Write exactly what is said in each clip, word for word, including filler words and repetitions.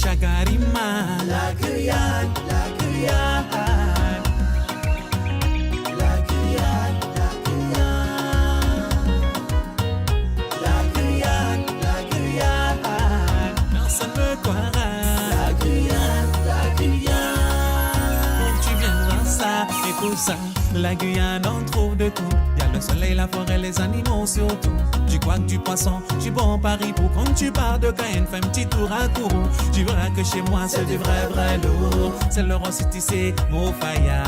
Chagarima. La Guyane, la Guyane. La Guyane, la Guyane. La Guyane, la Guyane. Personne ne croira. La Guyane, la Guyane. Quand tu viendras ça et tout ça. La Guyane, on trouve de tout. Y a le soleil, la forêt, les animaux surtout. Du quac, du poisson, du bon Paris. Pour quand tu pars de Cayenne, fais un petit tour à Kourou. Tu verras que chez moi, c'est du vrai, vrai lourd. C'est le Roi City, c'est Mofaya.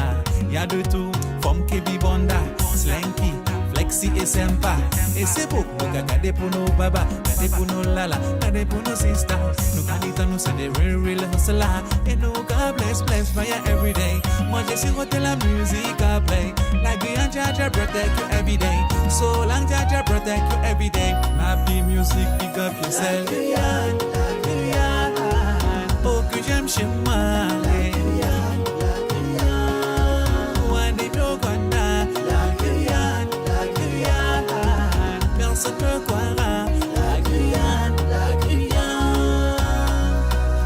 Y a de tout. Femme Kebi Bonda, Slinky, Flexi et Sympa. Et c'est beau, nous gade pour nos baba, gade pour nos lala, gade pour nos sisters. Nous gade, nous c'est des real, real hustlers. Et nous God bless, bless fire every day. Moi je suis roté la musique après. La Guyane, Jah Jah protect you every day. So long Jah Jah protect you every day. Happy music, big up yourself. La Guyane, la Guyane. Oh que j'aime chez moi. La Guyane, la Guyane. Wande Uganda. La Guyane, la Guyane. Personne ne croira. La Guyane, la Guyane.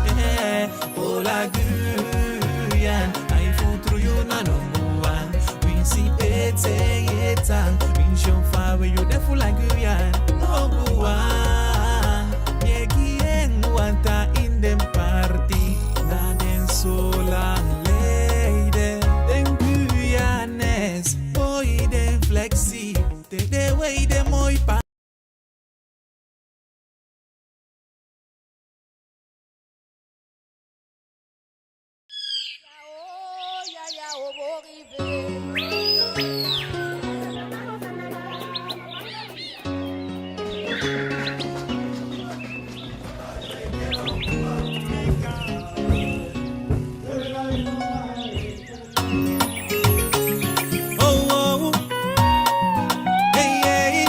Eh, eh. Oh la Guyane, ai fu tru yu na number one. Winsi ete yetan, winsi on fa we yu de fu la Guyane. Number one, ye gi en wanta in den parti, na den so lang leden. Den Guyanese, boi den Flexi, te de wei den moi pa. Oh, oh. Hey, hey.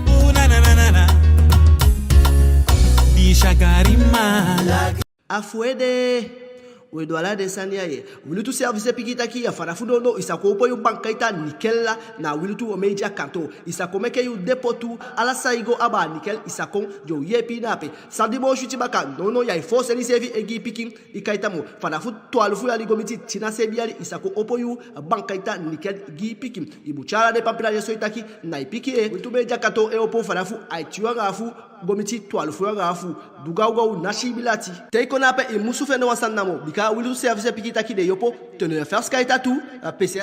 Ooh, na, na, na, na, na. Di Shakarima. A fu ede. We du ala den sani ya ye. Wilitu Service e piki taki a fanafu nownow i sa kon opo yu bankaita Nickel na Wilitu Media kantoo. I sa kon meke yu dépôt tu, ala san i go abaa Nickel i sa kon, den o yeepi i na ape. San di moo switi baka, nownow ya i foo seni seefi e gi i pikin i kaita moo. Fanafu twalufu yali go miti tin a seibin yali i sa kon opo yu bankaita Nickel gi i pikin. I mu tyai ala den pampila di e soi taki na i pikin. Wilitu Media kantoo e opo fanafu aiti yuu anga afu go miti twalufu yuu anga afu. Du gawgaw, ná siibi lati. Te i kon na ape i musu fende wan sani namo, bika Wilitu Service e piki taki den e opo te na a fasi kaita tu, a pese.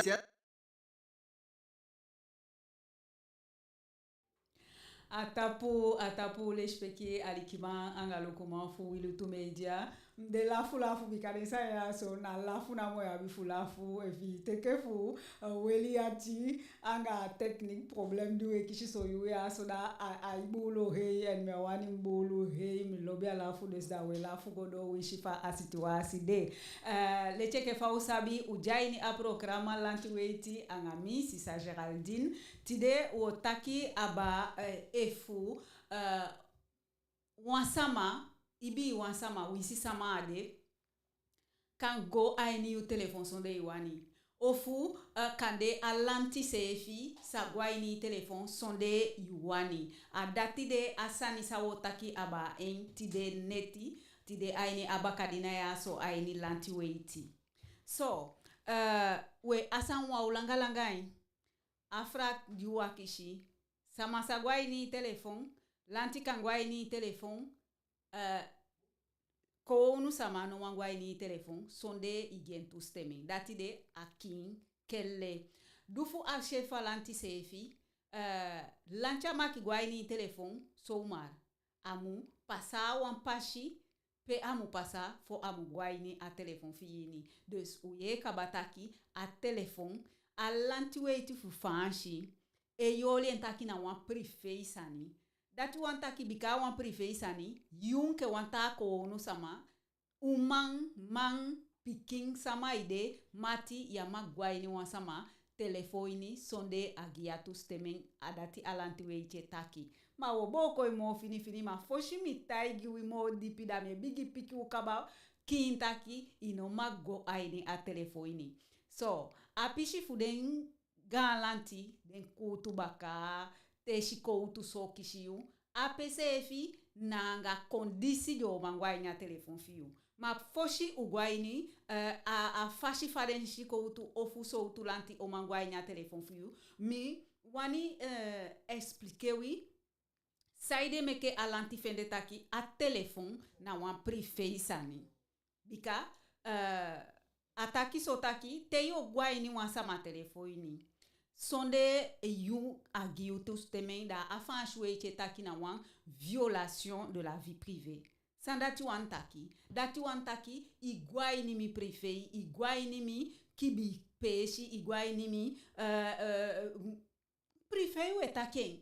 A tapu, a tapu, lesipeki alikiman anga lukuman fu Wilitu Media. Mi de lafu lafu bika den sani ya so na lafu namo i abi fu lafu, efi i teke fu, eh, weli ati anga technique problème di we kisi so yuu ya so, da a, ai buulu hei, en mi á wani buulu hei, mi lobi a lafu, dus da we lafu go doo winsi fa a situwasi de. Eh, leti enke fa u sabi, u de a ini a programa Lanti Weiti anga mi, sisa Géraldine. Tide wo taki abaa, eh, efu, eh, wan sama, i bi wan sama, winsi sama a de, kan go a ini yu telefon sondee i wani. Ofu, eh, kande a lanti seefi sa go a ini i telefon sondee yu wani. A dati de a sani san wo taki abaa en tide neti, tide a ini a bakadina ya so a ini Lanti Weiti. So, eh, we a sani wan o langa langa en. A vraag di u akisi, sama sa go a ini i telefon, lanti kan go a ini i telefon, eh, kowownu sama no man go a ini i telefon sondee i gi en toestemming. Dati de a kiin kelle. Du fu a se fu a lanti seefi, eh, lanti á mag go a ini i telefon zomaar. A mu pasa a wan pasi pe a mu pasa fu a mu go a ini a telefon fi i ini. Dus u yee kaba taki a telefon, a Lanti Weiti fu Faansi e oli en taki na wan privé sani. Dati wani taki bika a wan privé sani, yu enke wan taa kowownu sama, uman, man, pikin, sama i de, mati, ya mag go a ini wan sama telefon ini sondee a gi i a toestemming. A dati a Lanti Weiti e taki. Ma wo booko en moo finifini, ma fosi mi taigi wi moo dipi, da mi e bigin piki u kaba kiin taki i no mag go a ini a telefon ini. So, a pisi fu den gaan lanti, den kuutu bakaa, te sikowtu so kisi yu, ape seefi na anga kondisi den o man go a ini a telefon fi yu. Ma fosi u go a ini, eh, a, a fasi fa den sikowtu ofu sowtu lanti o man go a ini a telefon fi yu, mi wani, eh, expliquer wi saide meke a lanti fende taki a telefon na wan privé sani. Bika, eh, a taki so taki, te yu o go a ini wan sama telefon ini, sondee yu a gi yu toestemming, da a Faansi weiti e taki na wan violation de la vie privée. San dati wani taki? Dati wani taki, i go a ini mi privé, i go a ini mi kibii peesi, i go a ini mi, eh, eh, privé, we taki en.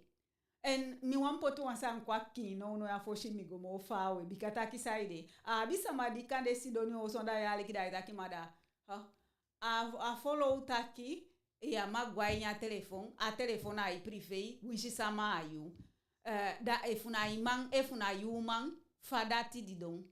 En mi wani poti wan sani kon a kiin nownow ya fosi mi go moo faawe, bika taki saide, a abi sama di kande sidon ini osu anda e aliki, da ai taki: Ma da, ha, a, a follow taki ya man go a ini a telefon, a telefon na i privé, winsi sama a yu. Eh, da efu na i man, efu na yu uman, fa dati didon?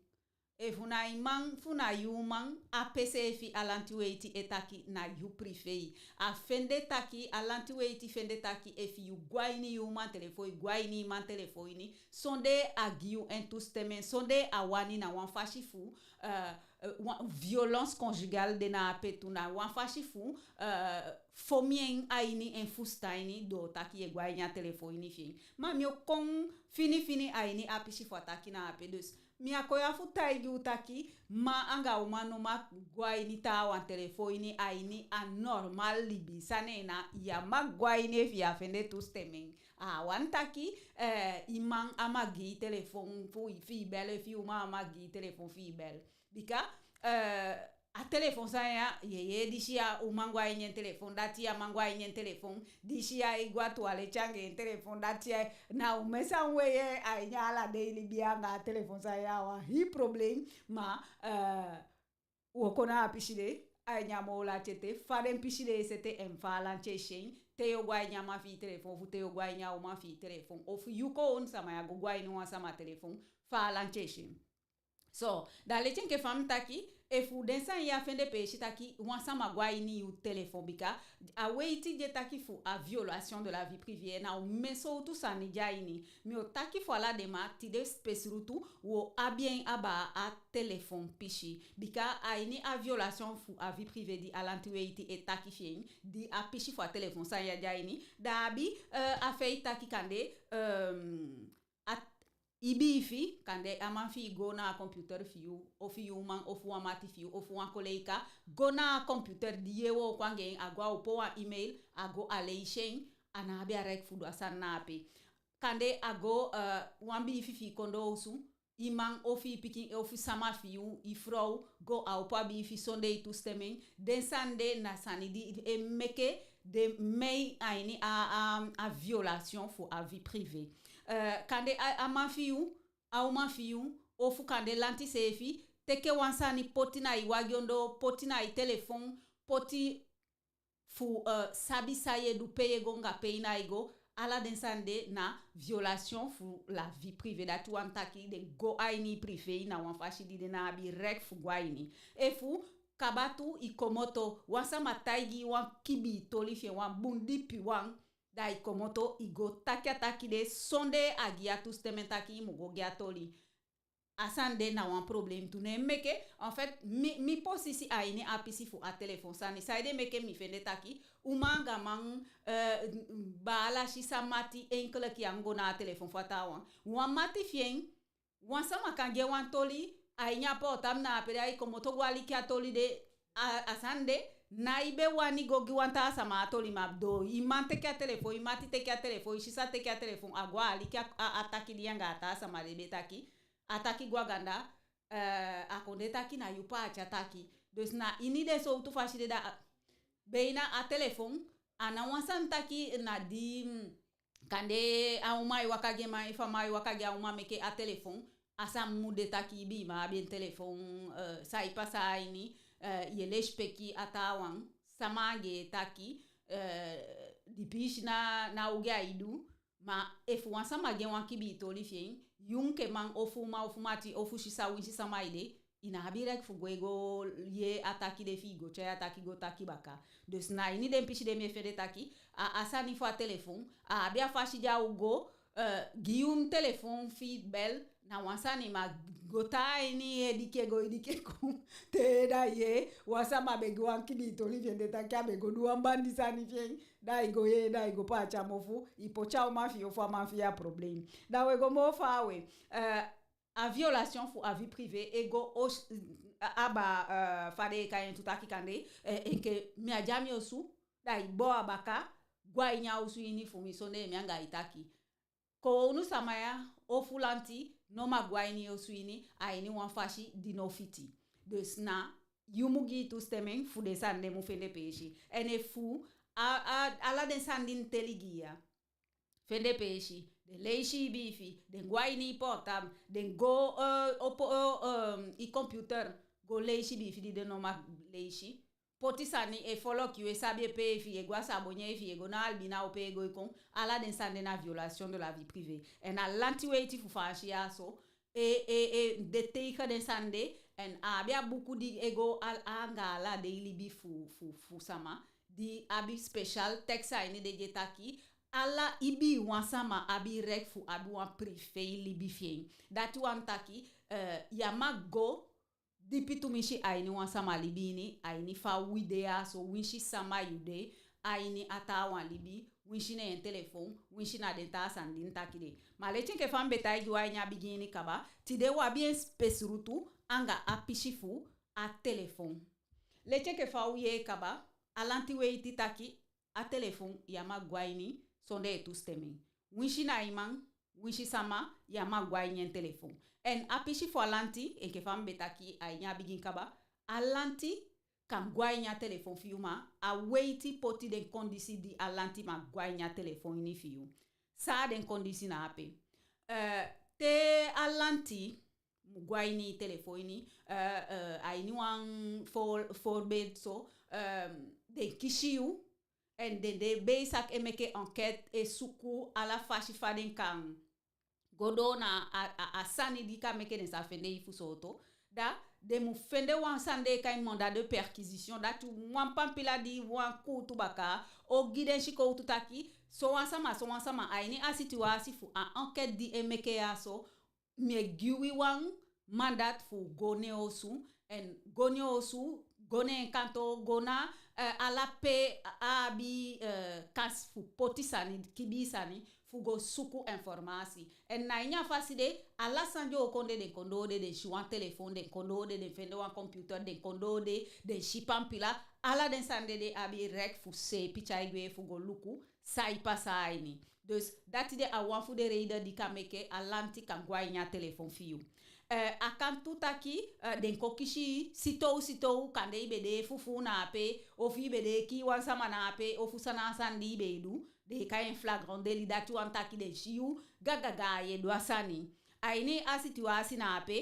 Efu na i man, fu na yu uman, ape seefi a lanti weiti e taki na yu privé. A fende taki, a lanti weiti fende taki, efu yu go a ini yu uman telefon, i go a ini i man telefon ini, sondee a gi yu en toestemming, sondee a wani, na wan fasi fu, eh, eh, wan violence conjugale de na ape tu, na wan fasi fu, eh, fon en a ini en fusutan ini, doo taki yu e go a ini a telefon ini fi en. Ma mi o kon finifini a ini a pisi fu a taki na ape. Dus mi á kon ya fu taigi u taki man anga uman no man go a ini taawan telefon ini a ini a normal libi. San na en? Ya man go a ini efu ya fende toestemming. A wani taki, eh, i man á man gi i telefon fu, fi i bel, efu i uman á man gi i telefon fi i bel. Bika, eh, a telefon sani ya, yu e yee disi ya uman go a ini en telefon, dati ya man go a ini en telefon, disi ya e go a tuwaleti anga en telefon, dati ya, na omen sani we yee a ini ala dei libi anga a telefon sani ya, wan hii problem. Ma, eh, wo kon na a pisi de a ini a moo lati ete, fa den pisi de e sete en, fa a lanti e si en, te yu o go a ini a man fi i telefon, ofu te yu o go a ini a uman fi i telefon, ofu yu kon sama ya go go a ini wan sama telefon, fa a lanti e si en. So, da leti enke fa mi taki, efu den sani ya fende peesi taki wan sama go a ini yu telefon, bika a weiti di e taki fu a violation de la vie privée, na omen sowtu sani de a ini. Mi o taki fu ala den, ma tide spesrutu wo abi en abaa a telefon pisi. Bika a ini a violation fu a vie privée di a lanti weiti e taki fi en, di a pisi fu a telefon sani ya de a ini, da a abi, eh, a fei taki kande, ehm, a, i biifi, kande a man fi i go na a computer fi yu, ofu yu uman, ofu wan mati fi yu, ofu wan kolega, go na a computer di yu e wooko anga en, a go a opo wan email, a go a leisi en, a ná abi a reki fu du a sani na ape. Kande a go, eh, wan biifi fi i kon doo osu, i man ofu i pikin, ofu sama fi yu, i frow, go a opo a biifi sondee i toestemming, den sani de na sani di e meke den mei a ini a, a, a violation fu a vie privée. Eh, kande a, a man fi yu, a uman fi yu, ofu kande lanti seefi, teke wan sani poti na i wagi ondoo, poti na i telefon, poti fu, eh, sabi san yu e du, pe yu e go anga pe i ná e go, ala den sani de na violation fu la vie privée. Dati wani taki den go a ini i privé na wan fasi di den ná abi reki fu go a ini. Efu kaba tu i komoto, wan sama taigi i wan kibii toli fi en, wan bun dipi wan, da i komoto i go taki a taki de sondee a gi yu a toestemming taki i mu go gi a toli. A sani de na wan problem tu. Ne meke, en fait, mi, mi posisi a ini a pisi fu a telefon sani, saide meke mi fende taki uman anga man, eh, baala, sisa, mati, enkeliki á mu go na a telefon fu a taawan. Wan mati fi en, wan sama kan gi en wan toli a ini a portable, na ape de ai komoto go aliki a toli de, a, a sani de, ná i be wani go gi wan taa sama a toli, ma doo i man teke a telefon, i mati teke a telefon, i sisa teke a telefon, a go aliki a, a, a taki di yu anga a taa sama de be taki, a taki go a ganda, eh, a kon de taki na yu paati a taki. Dus na ini den sowtu fasi de da, a, beina a telefon, a ná wan sani taki na di, mm, kande a uman e waka gi en man, efu a man e waka gi a uman, meke a telefon, a sani mu de taki i biiman abi en telefon, eh, san e pasa a ini, eh, yu e lesipeki a taawan, sama anga en e taki, eh, di piisii na, na ogii ai du, ma efu wan sama gi en wan kibii toli fi en, yu enke man ofu uman ofu mati ofu sisa, winsi sama i de, i ná abi reki fu go e go yee a taki de fi i go tyai a taki go taki baka. Dus na ini den pisi de mi e fende taki, a, a sani fu a telefon, a abi a fasi di a o go, eh, gi yu telefon fi i bel, na wan sani, ma go tan a ini i ede, i e go, i e go, te da i yee wan sama be gi wan kibii toli fi en, de taki a be go du wan bandi sani fi en, da i go yee, da i go paati a mofu, i poti a uman fi i ofu a man fi i a problem. Da we go moo faawe. Eh, a violation fu a vie privée e go os-, a, a ba, eh, fa den e kai en tu, taki kande, eh, enke mi á de a mi osu, da i boo a baka, go a ini a osu ini fu mi sondee mi anga i taki. Kownu sama ya ofu lanti no mag go a ini i osu ini a ini wan fasi di no fiti. Dus na yu mu gi i toestemming fu den sani de mu fende peesi. En efu a, a, ala den sani di mi teli gi i ya fende peesi, den leisi i biifi, den go a ini i portable, den go, eh, opo, eh, eh, i computer, go leisi biifi di den no mag leisi, poti sani, e foloku yu, e sabi e pe, efi i e go a Sabonye, efi i e go na Albina, o pe i e go e kon, ala den sani de na violation de la vie privée. En a lanti weiti fu Faansi ya so, e, e, e de tegen den sani de, en a abi a buku di e go al-, anga ala dei libi fu, fu, fu sama, di abi special tekst a ini de di e taki, ala ibiiwan sama abi recht fu abi wan privé libi fi en. Dati wani taki, eh, ya mag go dipi tumisi a ini wan sama libi ini, a ini fa wi de ya so, winsi sama yu de, a ini a taawan libi, winsi na en telefon, winsi na den taa sani di mi taki de. Ma leti enke fa mi be taigi u a ini a bigin ini kaba, tide u abi en spesrutu anga a pisi fu a telefon. Leti enke fa u yee kaba, a lanti weiti taki, a telefon ya mag go a ini sondee toestemming. Winsi na i man, winsi sama, ya mag go a ini en telefon. En a pisi fu a lanti, enke fa mi be taki a ini a bigin kaba, a lanti kan go a ini a telefon fi yu, ma a weiti poti den kondisi di a lanti mag go a ini a telefon ini fi yu. San a den kondisi na ape? Eh, te a lanti mu go a ini i telefon ini, eh, eh, a ini wan voor-, voorbeeld so, eh, den kisi yu, en den de bezig e meke enquête, e suku ala fasi fa den kan go doo na a, a, a sani di kan meke den sa fende i fu sooto. Da den mu fende wan sani den e kai mandat de perquisition, dati wan pampila di wan kuutubakaa o gi den sikowtu taki, sowan sama, sowan sama, a ini a situwasi fu a enquête di e meke ya so, mi e gi wi wan mandat fu go ne en osu, en go ne en osu, go ne en kantoo, go na, eh, ala pe a abi, eh, kansi fu poti sani, kibii sani, fu go suku informasi. En na ini a fasi de, ala san di o kon de, den kon doo de, den si wan telefon, den kon doo de, den fende wan computer, den kon doo de, den si pampila, ala den sani de den abi recht fu seepi tyai gwe fu go luku san e pasa a ini. Dus dati de a wan fu den reide di kan meke a lanti kan go a ini a telefon fi yu. Eh, a kan tu taki, eh, den kon kisi i sitow sitow, kande i be de e fufuu na ape, ofu i be de e kii wan sama na ape, ofu san na a sani di i be e du, den e kai en flagrant délit, dati wani taki den si yu gagaga, i e du a sani. A ini a situwasi na ape,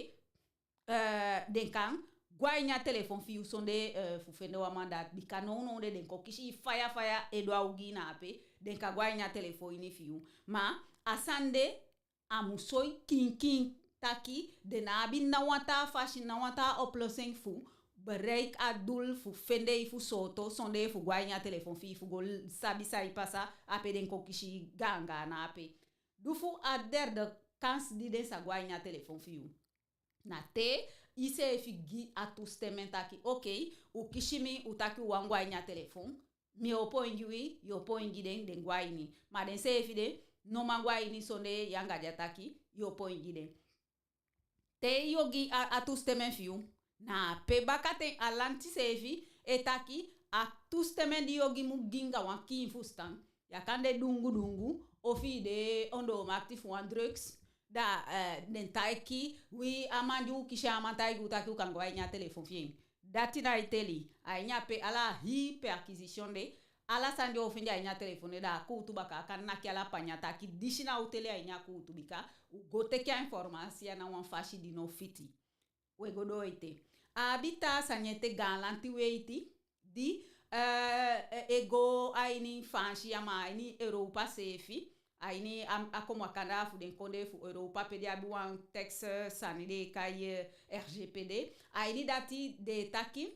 eh, den kan go a ini a telefon fi yu sondee, eh, fu fende wan mandat, bika nownow de den kon kisi i faya faya e du a ogii na ape, den kan go a ini a telefon ini fi yu. Ma a sani de, a mu soi kiinkiin taki den ná abi ná wan taa fasi, ná wan taa oplossing fu bereik a doel fu fende i fu sooto, sondee fu go a ini a telefon fi i fu go l-, sabi san e pasa ape, den kon kisi i gaangaan na ape. Du fu a derde kans di den sa go a ini a telefon fi yu, na te iseefi gi a toestemming taki, oké, u kisi mi, u taki u wani go a ini a telefon, mi opo en gi wi, yu opo en gi den, den go a ini. Ma denseefi de no man go a ini sondee yu anga den taki yu opo en gi den. Te yu o gi a, a toestemming fi yu, na ape bakaten a lanti seefi e taki a toestemming di yu o gi mu gi anga wan kiin fusutan. Ya kan de dungu dungu, ofu i de ondoo makiti fu wan drugs, da, eh, den taki, wi, a man di u kisi, a man taigi u taki u kan go a ini a telefon fi en. Dati ná e teli. A ini ape ala a hii perquisition de, ala san di o fende a ini a telefon de, da a kuutubakaa kan naki ala panya taki disi ná o teli a ini a kuutu, bika u go teke a informasi ya na wan fasi di no fiti. We go doo ete. A abi taa sani ete, gaan lanti weiti, di, eh, e go a ini Faansi ya, ma a ini Europa seefi, a ini a, a kon makandaa fu den kondee fu Europa, pe den abi wan tekst, eh, sani den e kai, eh, R G P D. A ini dati den e taki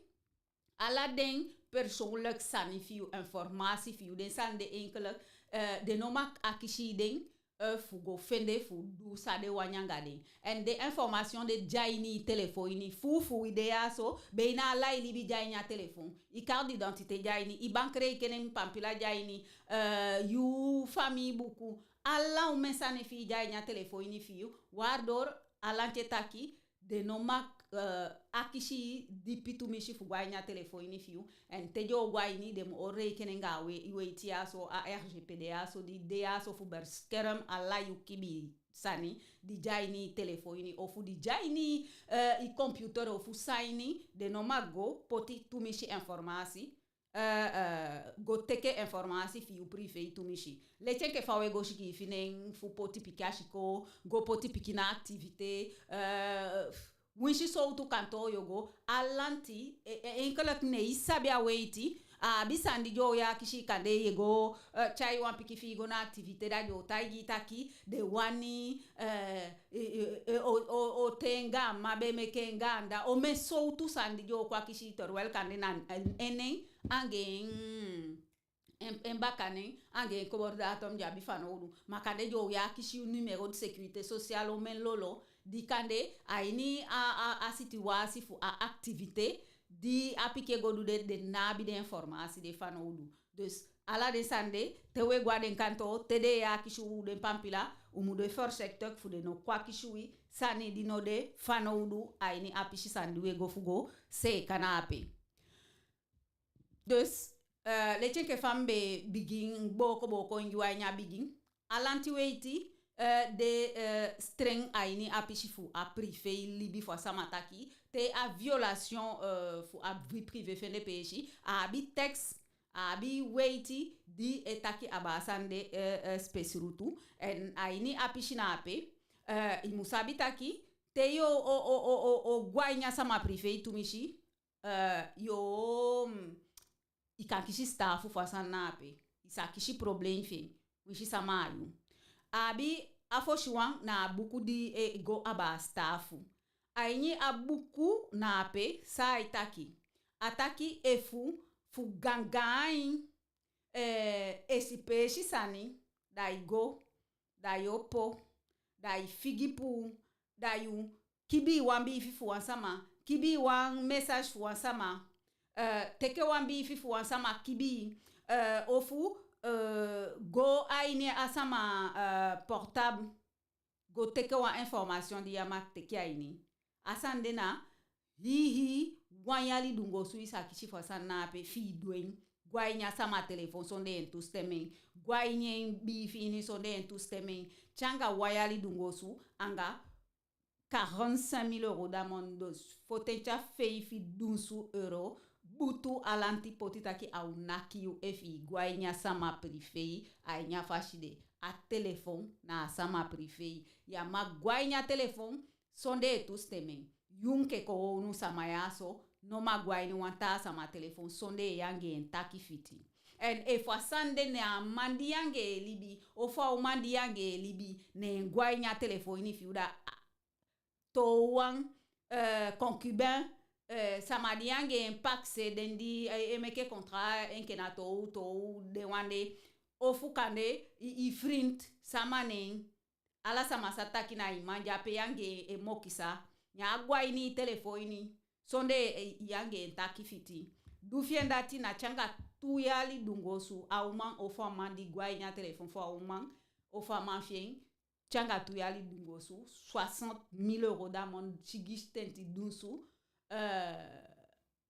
ala den persoonlijk sani fi yu, informasi fi yu, den sani de enkel, eh, den no mag akisi den eh, fu go fende fu du san den wani anga den. En den information de de a ini i telefon ini, fu, fu wi de ya so, be na ala i libi de a ini a telefon. I carte d'identité de a ini, i bankrekening pampila de a ini, eh, yu famii buku, ala omen sani fi i de a ini a telefon ini fi yu, waardoor a lanti e taki, den no mag, eh, akisi i dipi tumisi fu go a ini a telefon ini fi yu. En te den o go a ini, den mu o rekenen anga a we-, weiti ya so, a R G P de ya so, di de ya so fu beskerm ala yu kibii sani di de a ini i telefon ini, ofu di de a ini, eh, i computer ofu san ini, den no mag go poti tumisi informasi, eh, eh, go teke informasi fi yu privé tumisi. Leti enke fa we go sikiifi nen fu poti pikin a sikoo, go poti pikin na activité, eh, winsi sowtu kantoo yo go, a lanti, e, e, enke leki ne i sabi a weiti, a abi sani di den o akisi i, kande ye go, eh, tyai wan pikin fi i go na activité, da den o taigi i taki den wani, eh, e, e, e, o, o, o te en gaan mma be meke en gaan dda, omen sowtu sani di den o kon akisi i, terwijl kande na en, en nen anga en, en, en bakanen anga en kobor datum di abi fanowdu. Ma kande den o akisi yu numéro de sécurité sociale, omen lolo, di kande a ini a, a, a situwasi fu a activité di a pikin e go du de, den ná abi den informasi de fanowdu. Dus ala den sani de, te we go a den kantoo, te den e akisi u den pampila, u mu de voorzichtig fu den no kon akisi wi sani di no de fanowdu a ini a pisi sani di we go fu go seeka na ape. Dus, eh, leti enke fa mi be bigin booko booko en gi u a ini a bigin, a lanti weiti, eh, de, eh, streng a ini a pisi fu a privé libi fu a sama, taki te a violation, eh, fu a vie privée fende peesi, a abi texte, a abi weiti di e taki abaa a sani de, eh, eh, spesrutu. En a ini a pisi na ape, eh, i mu sabi taki te yo o, o, o, o, o go a ini a sama privé tumisi, eh, yo, mm, i kan kisi sitaafu fu a sani na ape. I sa kisi problem fi en, winsi sama a yu. A abi a fosi wan na a buku di e go abaa sitaafu. A ini a buku na ape san ai taki. A taki efu fu gaangaan, eh, esipeesi sani, da i go, da i opo, da i figi puu, da yu kibii wan biifi fu wan sama, kibii wan message fu wan sama, eh, teke wan biifi fu wan sama kibii, eh, ofu, eh, go a ini a sama, eh, portable, go teke wan information di ya mag teke a ini. A sani de na hii hii wan yali dunguu osu i sa kisi fu a sani na ape fi i du en. Go a ini a sama telefon sondee en toestemming. Go a ini en biifi ini sondee en toestemming. Te anga wan yali dunguu osu anga quarante-cinq mille euros d'amende, dus fotenti a feifi dunsu euro, butu a lanti poti taki a o naki yu efu i go a ini a sama privé a ini a fasi de. A telefon na a sama privé. Ya mag go a ini a telefon sondee toestemming. Yu enke kowownu sama ya so no mag go a ini wan taa sama telefon sondee yu anga en taki fiti. En efu a sani de na a man di yu anga en e libi, ofu a uman di yu anga en e libi, ne en go a ini a telefon ini fi yu, da a toowan, eh, concubin, eh, sama di yu anga en pakisei, den di, eh, e meke kontra enke na toow toow den wan de, ofu kande i, i frint sama nen, ala sama sa taki na i man di ape yu anga en e mokisa, ne a go a ini i telefon ini sondee, eh, yu anga en taki fiti. Du fi en dati na te anga tu yali dunguu osu, a uman ofu a man di go a ini a telefon fu a uman ofu a man fi en, te anga tu yali dunguu osu, soixante mille euros d'amende, sigistenti dunsu, eh,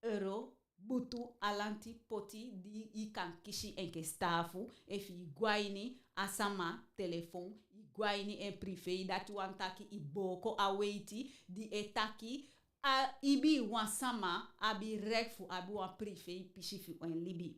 euro, butu a lanti poti di i kan kisi enke sitaafu efu i go a ini a sama telefon, i go a ini en privé. Dati wani taki i booko a weiti di e taki a ibii wan sama abi recht fu abi wan privé pisi fu en libi.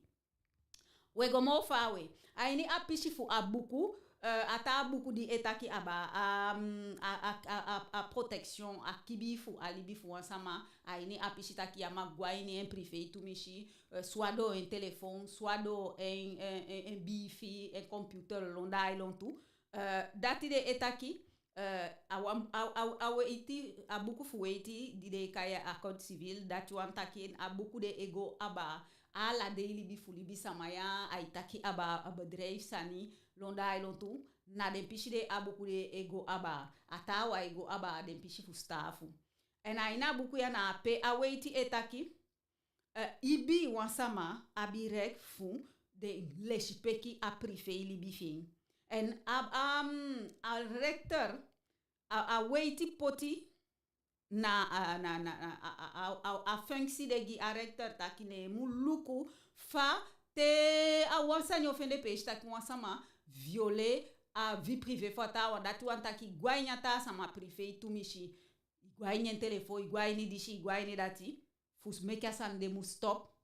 We go moo faawe. A ini a pisi fu a buku, eh, a taa buku di e taki abaa a, mm, a, a, a, a, a protection, a kibii fu a libi fu wan sama, a ini a pisi taki ya mag go a ini en privé tumisi, eh, soit doo en telefon, soit doo en, en, en, en biifi, en computer, lontu ai lontu. Eh, dati de e taki, eh, a wan, a, a, a weiti, a buku fu weiti di den e kai a code civil, dati wani taki a buku de e go abaa ala dei libi fu libisama ya, ai taki abaa a bedrijf sani, lontu ai lontu. na den pisi de a buku de e go abaa, a taawan e go abaa den pisi fu sitaafu. En a ini a buku ya na ape a weiti e taki, eh, ibii wan sama abi reki fu den lesipeki a privé libi fi en. En a, a, mm, a rechter, a, a weiti poti na, a, na, na, na, a, a, a, a, a functie de gi a rechter taki ne en mu luku fa te a wan sani o fende peesi taki wan sama violer a vie privée fu a taawan, dati wani taki i go a ini a taa sama privé tumisi, i go a ini en telefon, i go a ini disi, i go a ini dati, fu meke a sani de mu stop,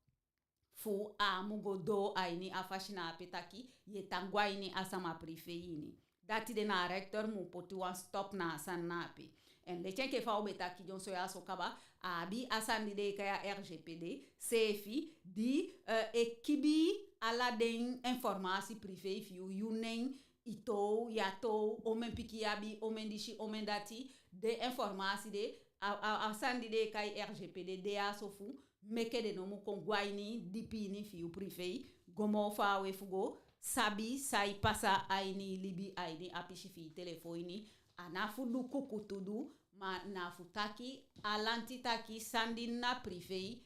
fu a á mu go doo a ini a fasi na ape taki yu e tan go a ini a sama privé ini. Dati de na a rechter mu poti wan stop na a sani na ape. En leti enke fa u be taki dyonson ya so kaba, a abi a sani di den e kai a R G P D seefi, di, eh, e kibii ala den informasi privé fi yu, yu nen, i toow, yu á toow, omen pikin yu abi, omen disi, omen dati, den informasi de, a, a, a sani di den e kai R G P D de ya so fu meke den no mu kon go a ini dipi ini fi yu privé, go moo faawe fu go sabi san e pasa a ini i libi, a ini a pisi fi i telefon ini. A ná fu du kukutu du, ma na fu taki a lanti taki san di na privé,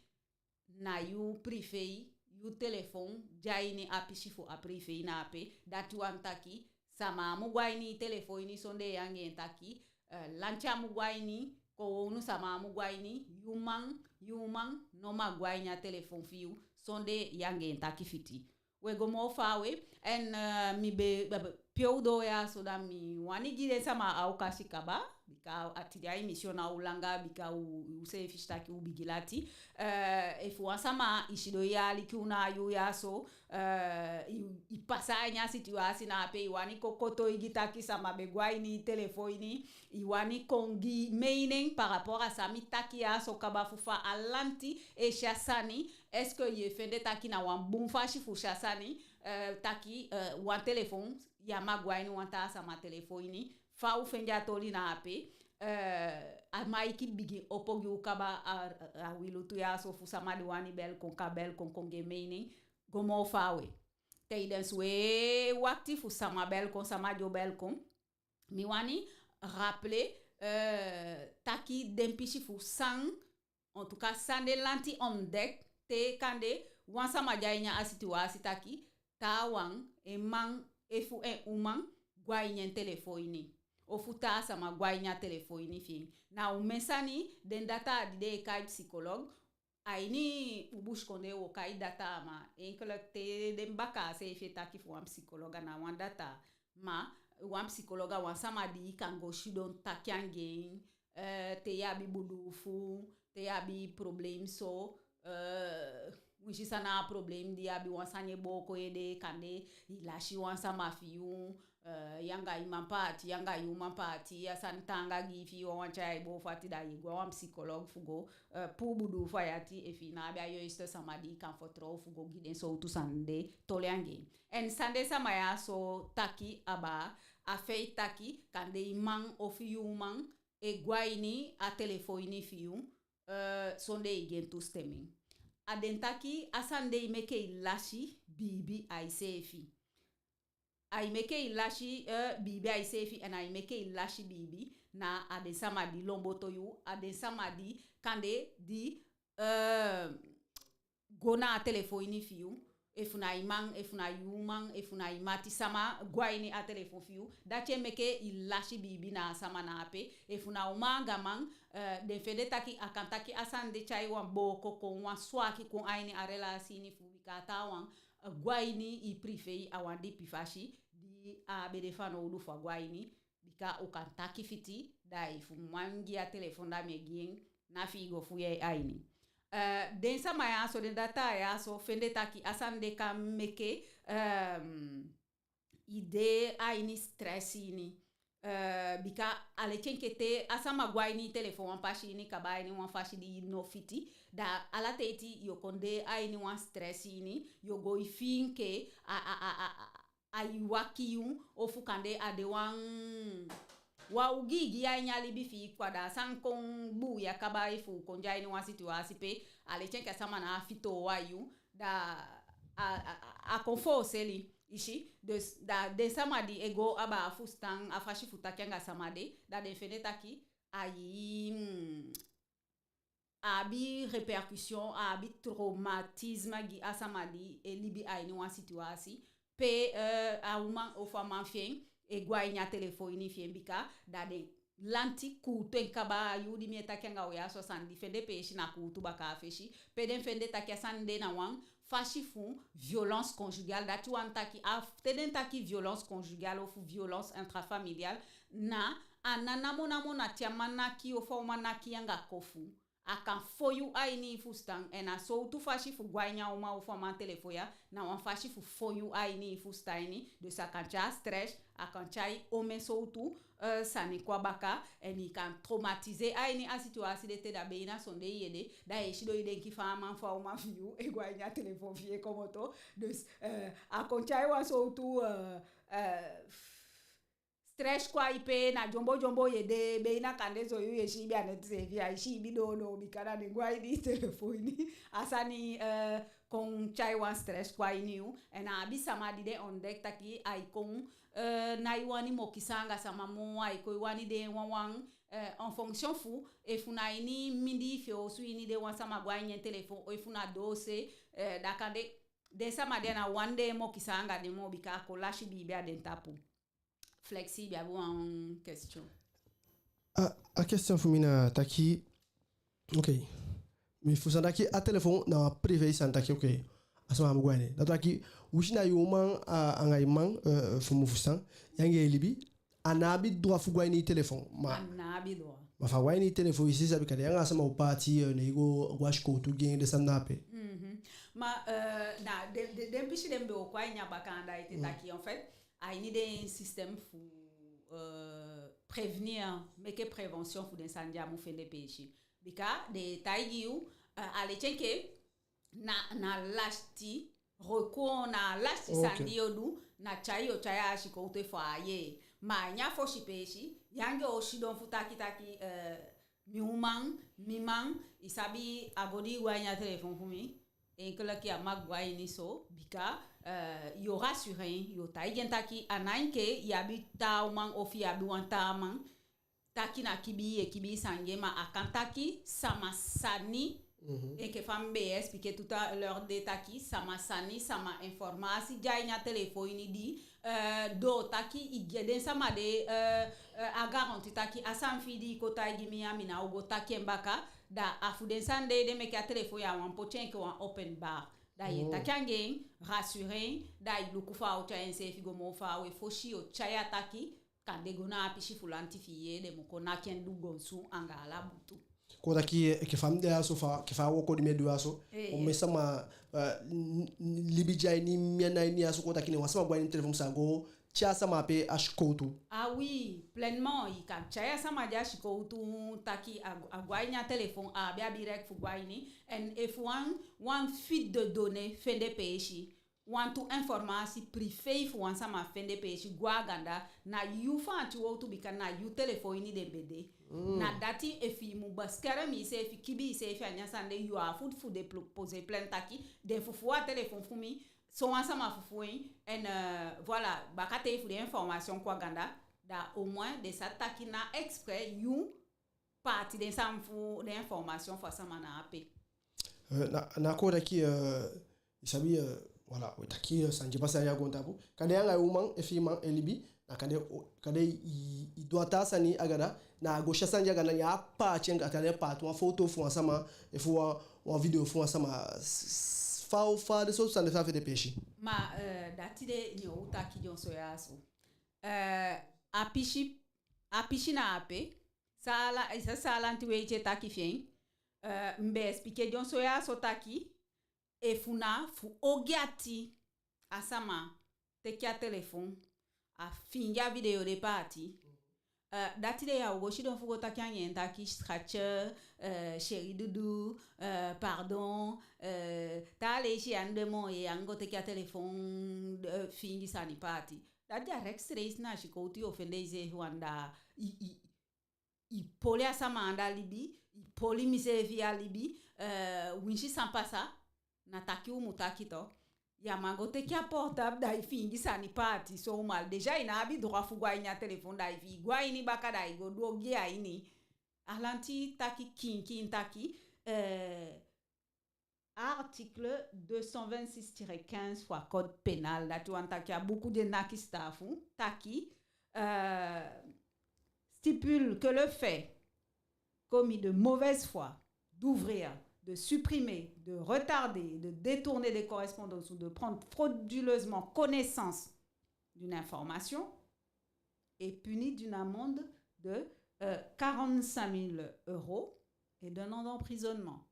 na yu privé, yu telefon de a ini a pisi fu a privé na ape. Dati wani taki sama á mu go a ini i telefon ini sondee yu anga en taki, eh, lanti á mu go a ini, kowownu sama á mu go a ini, yu man, yu uman no mag go a ini a telefon fi yu sondee yu anga en taki fiti. We go moo faawe, en, eh, mi be, be, be, pe u doo ya so, da mi wani gi den sama a okasi kaba, bika a tide a emission ná o langa, bika u, u seefi si taki u bigin lati. Eh, efu wan sama i sidon e aliki u na a yuu ya so, eh, i, i pasa a ini a situwasi na ape, i wani kon kotoigi taki sama be go a ini i telefon ini, i wani kon gi mening par rapport a san mi taki ya so kaba fu fa a lanti e si a sani, est-ce que yu e fende taki na wan bun fasi fu si a sani, eh, taki, eh, wan telefon, yu á mag go a ini wan taa sama telefon ini, fa u fende a toli na ape, eh, a maiki bigin opo gi u kaba a, a, a wi lutu ya so fu sama di wani bel kon kan bel kon kon gi en mening, go moo faawe. Tijdens we wakti fu sama bel kon, sama di o bel kon, mi wani rappeler, eh, taki den pisi fu san, en tout cas, san den lanti ontdek, te kande wan sama de a ini a situwasi taki taawan, en man efu en uman, go a ini en telefon ini, ofu taa sama go a ini a telefon ini fi en. Na omen sani den data di den e kai psychologue, a ini u busikondee wo kai data, ma enke te den bakaa seefi e taki fu wan psychologue, a ná wan data. Ma wan psychologue a wan sama di i kan go sidon taki anga en, eh, te yu abi buduufu, te yu abi problem so, eh, winsi san na a problem di yu abi, wan sani e booko yu ede, kande i lasi wan sama fi yu, eh, yu anga i man paati, yu anga i uman paati, a sani taanga gi i, fi i wawan tyai a i boo fati, da yu e go a wan psychologue fu go, eh, puu buduufu a yu ati, efu i ná abi a yoisti sama di i kan fitoow fu go gi den sowtu sani de toli anga en. En san den sama ya so taki abaa a feit taki kande i man ofu i uman e go a ini a telefon ini fi yu, eh, sondee i gi en toestemming. A den taki a sani de e meke i lasi biibi a iseefi. Ai meke i lasi, eh, biibi a iseefi, en ai meke i lasi biibi na a den sama di lon boto yu, a den sama di kande di, eh, go na a telefon ini fi yu. Efu na i man, efu na i uman, efu na i mati sama go a ini a telefon fi yu, dati e meke i lasi biibi na a sama na ape. Efu na uman anga man, eh, den fende taki a kan taki a sani de tyai wan booko kon, wan swaki kon a ini a relasi ini fu u, bika a taawan go a ini i privé a wan dipi fasi di a á be de fanowdu fu a go a ini, bika u kan taki fiti, da efu mi man gi a telefon, da mi e gi en, na fi i go fuu a ini. Eh, den sama ya so, den data ya so, fende taki a sani de kan meke, ehm, i de a ini stress ini. Eh, bika a leti enke te a sama go a ini i telefon wan pasi ini kaba a ini wan fasi di no fiti, da ala teiti yo kon de a ini wan stress ini, yo go e fii enke a, a, a, a, a, ai waki yu, ofu kande a de wan, wan ogii gi yu a ini a libi fi i, kwa, da a sani kon buuya kaba, efu u kon de a ini wan situwasi pe a leti enke a sama ná a fitoow a yu, da a, a, a, a kon fooseli. I si, dus da den sama di e go abaa fusutan a fasi fu taki anga sama de, da den fende taki ai, mm, a abi répercussion, a abi traumatisme gi a sama di e libi a ini wan situasi pe, eh, a uman ofu a man fi en e go a ini a telefon ini fi en, bika da den lanti kuutu en kaba. A yuu di mi e taki anga u ya so, a sani di fende peesi na kuutu baka a fesi, pe den fende taki a sani de na wan fasi fu violence conjugale. Dati wani taki a, te den taki violence conjugale ofu violence intrafamiliale, na a ná namonamo na te a man naki yu ofu a uman naki yu anga kofu. A kan fon yu a ini i fusutan, en a sowtu fasi fu go a ini a uman ofu a man telefon ya, na wan fasi fu fon yu a ini i fusutan ini. Dus a kan tyai stress, a kan tyai omen sowtu, eh, sani kon a baka, en i kan traumatiser a ini a situasi de te da be i na sondee i ede, da i e sidon i denki fa a man fu a uman fi yu e go a ini a telefon fi i e komoto. Dus, eh, a kon tyai wan sowtu, eh, eh, stress kon a i pe na dyombo dyombo i ede, be i na kande so yu e siibi a neti seefi, ya e siibi doodoo, bika da den go a ini i telefon ini. A sani, eh, kon tyai wan stress kon a ini yu. En a abi sama di den ontdek taki ai kon, eh, ná e wani mokisi anga sama moo, ai kon e wani de en wawan, eh, en fonction fu efu na ini mindii fi en osu ini de wan sama go a ini en telefon, efu na doose, eh, da kande den sama de a ná wani den e mokisi anga den moo, bika a kon lasi biibi a den tapu. Flexi, i be abi wan question? A, a question fu mi na taki, ok, mi fusutan taki a telefon na wan privé sani taki, ok, a sama mu go a ini. Dati taki, winsi na yu uman, a, anga i man, eh, fu mi fusutan, yu anga en e libi, a ná abi droit fu go a ini i telefon. Ma, a ná abi droit. Ma fa a go a ini i telefon, i si sabi kande yu anga a sama o paati, eh, ne i go, go a sikowtu gi en, den sani na ape. Mhm. Ma, eh, na den, den, den pisi den be o kon a ini a baka anda ete taki, en fait, a ini den système fu, euh, prévenir, meke prévention fu den sani di á mu fende peesi. Bika den e taigi yu, euh, a leti enke na, na lasti recours, na lasti sani di yo du, na tyai yo tyai a sikowtu efu a yee. Ma a ini a fosi peesi, yu anga en o sidon fu taki taki, euh, mi uman, mi man, i sabi a go di i go a ini a telefon fu mi, enke leki a man go a ini so, bika, euh, yo rassurer en, yo taigi en taki a ná enke i abi taa uman ofu i abi wan taa man, taki na kibii i e kibii sani gi en, ma a kan taki sama sani, enke fa mi be e expliquer tout à l'heure de taki, sama sani, sama informasi de a ini a telefon ini di, euh, doo taki i gi den sama de, euh, euh, a garantie taki a sani fi i di i kon taigi mi ya, mi ná o go taki en baka. Da a fu den sani de ede meke a telefon ya wani poti en enke wan open bar. Da i e taki anga en, rassurer en, da i luku fa a o tyai enseefi go moo faawe fosi yo tyai a taki kande go na a pisi fu lanti fi i yee den mu kon naki en du gonsu anga ala butu. Kon taki, eh, enke fa mi de ya so fa, enke fa a wooko di mi e du ya so. Eh, omen sama, eh, n-, n-, libi de a ini mi ana ini ya so, kon taki ne wan sama go a ini telefon, mi sa go tyai a sama ape a sikowtu. Ah oui, pleinement, i kan tyai a sama de a sikowtu taki a, a go a ini a telefon, a be abi rek fu go a ini. En efu wan, wan fuite de données fende peesi, wantu informasi privé fu wan sama fende peesi go a ganda, na yu faanti wowtu, bika na yu telefon ini den be de. Mm. Na dati efu i mu beschermer iseefi, kibii iseefi a ini a sani de, yu abi fu, fu déposer plainte taki den fufuu a telefon fu mi, sowan sama fufuu en, en, euh, voilà, bakaten efu den information kon a ganda, da au moins den sa taki na exprès yu paati den sani fu den information fu a sama na ape. Euh, na, na kon taki, euh, i sabi, euh, voilà, we taki, euh, sani di e pasa a ini a goontapu. Kande yu anga i uman efu i man e libi, na kande, o, kande i, i du wan taa sani a ganda, na a go si a sani de a ganda, ne a paati en, kande paati wan foto fu wan sama, efu wan, wan video fu wan sama, s-, s-, fa, fa den sowtu sani de sa fende peesi. Ma, euh, dati de ne u taki dyonson ya so. Euh, a pisi, a pisi na ape, san la, san, san lanti weiti e taki fi en, euh, mi be expliquer dyonson ya so taki, efu na fu ogii ati a sama teke a telefon, a fiingi a video de paati, euh, dati de ya o go sidon fu go taki anga en taki, schatje, euh, chéri doudou, euh, pardon, euh, taa leisi i á de moo, i á go teke a telefon, euh, fiingi sani paati. Dati a rechtstreeks na sikowtu yo fende iseefi wan, da i, i, i poli a sama anda libi, i poli miseefi a libi, euh, winsi san pasa, na taki u mu taki tu. Ya man go teke a portable da i fiingi sani paati so mal. Déjà i ná abi droit fu go a ini a telefon, da i fi i go a ini baka da i go du ogii a ini. Alanti taki kiinkiin taki, eh, article deux cent vingt-six tiret quinze fu a code pénal, dati wani taki a buku di e naki sitaafu, taki, eh, stipule que le fait commis de mauvaise foi d'ouvrir, de supprimer, de retarder, de détourner des correspondances ou de prendre frauduleusement connaissance d'une information est puni d'une amende de, euh, quarante-cinq mille euros et d'un an d'emprisonnement.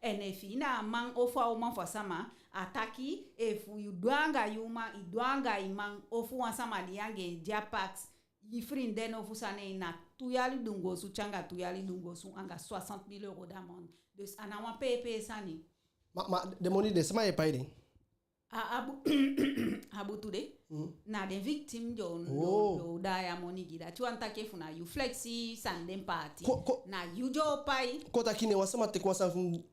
En efu i na a man ofu a uman fu a sama, a taki efu i du anga i uman, i du anga i man, ofu wan sama di yu anga en de a pax, i frinden ofu sani, na tu yali dunguu osu te anga tu yali dunguu osu anga soixante mille euros d'amende. Dus a ná wan peepee sani. Ma, ma den moni de, sama e pai den? A, a bu-, a butu de. Mm. Na den victime di o, oh, di o, di o daai a moni gi. Dati wani taki efu na yu flexi sani den paati, ko, ko, na yu di o pai. Kon taki ne wan sama teke wan sani fu mi,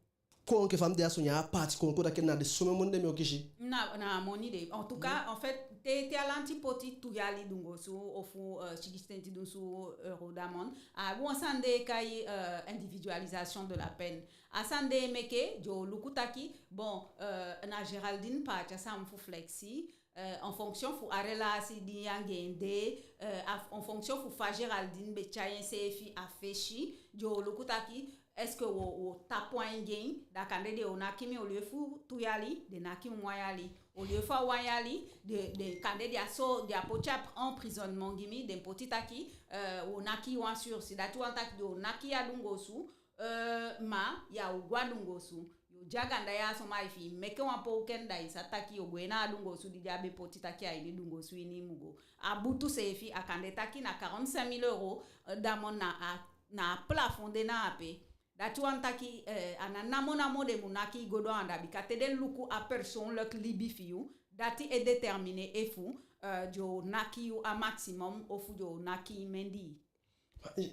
kon enke fa mi de a so, ne a paati kon, kon taki na den somen moni de mi o kisi. Na, na a moni de. En tout cas, en fait, te, te a lanti poti tu yali dunguu osu ofu, euh, sigisitenti dunsu euro d'amende, a abi wan sani den e kai, euh, individualisation de la peine. A sani de e meke den o luku taki, bon, euh, na Géraldine paati a sani fu flexi, euh, en fonction fu a relasi di yu anga en de, euh, a, en fonction fu fa Géraldine be tyai enseefi a fesi, den o luku taki, est-ce que wo, wo tapu ain gi en, da kande den o naki mi au lieu fu tu yali, den naki mi wan yali. Au lieu fu a wan yali, den, den kande den á so, den á poti a emprisonnement gi mi, den poti taki, euh, wo naki yu wan sursis. Dati wani taki den o naki yu a dunguu osu, euh, ma ya o go a dunguu osu. Yo de a ganda ya so, ma efi i meke wan powken da i sa taki yo gwe na a dunguu osu di den á be poti taki a ini dunguu osu ini i mu go. A butu seefi a kande taki na quarante-cinq mille euros, euh, d'amende, na a, na a plafond de na ape. Dati wani taki, euh, a ná namo namo den mu naki i go doo anda, bika te den luku a persoonlijk libi fi yu, dati e déterminer efu, euh, den o naki yu a maximum ofu den o naki i mendii.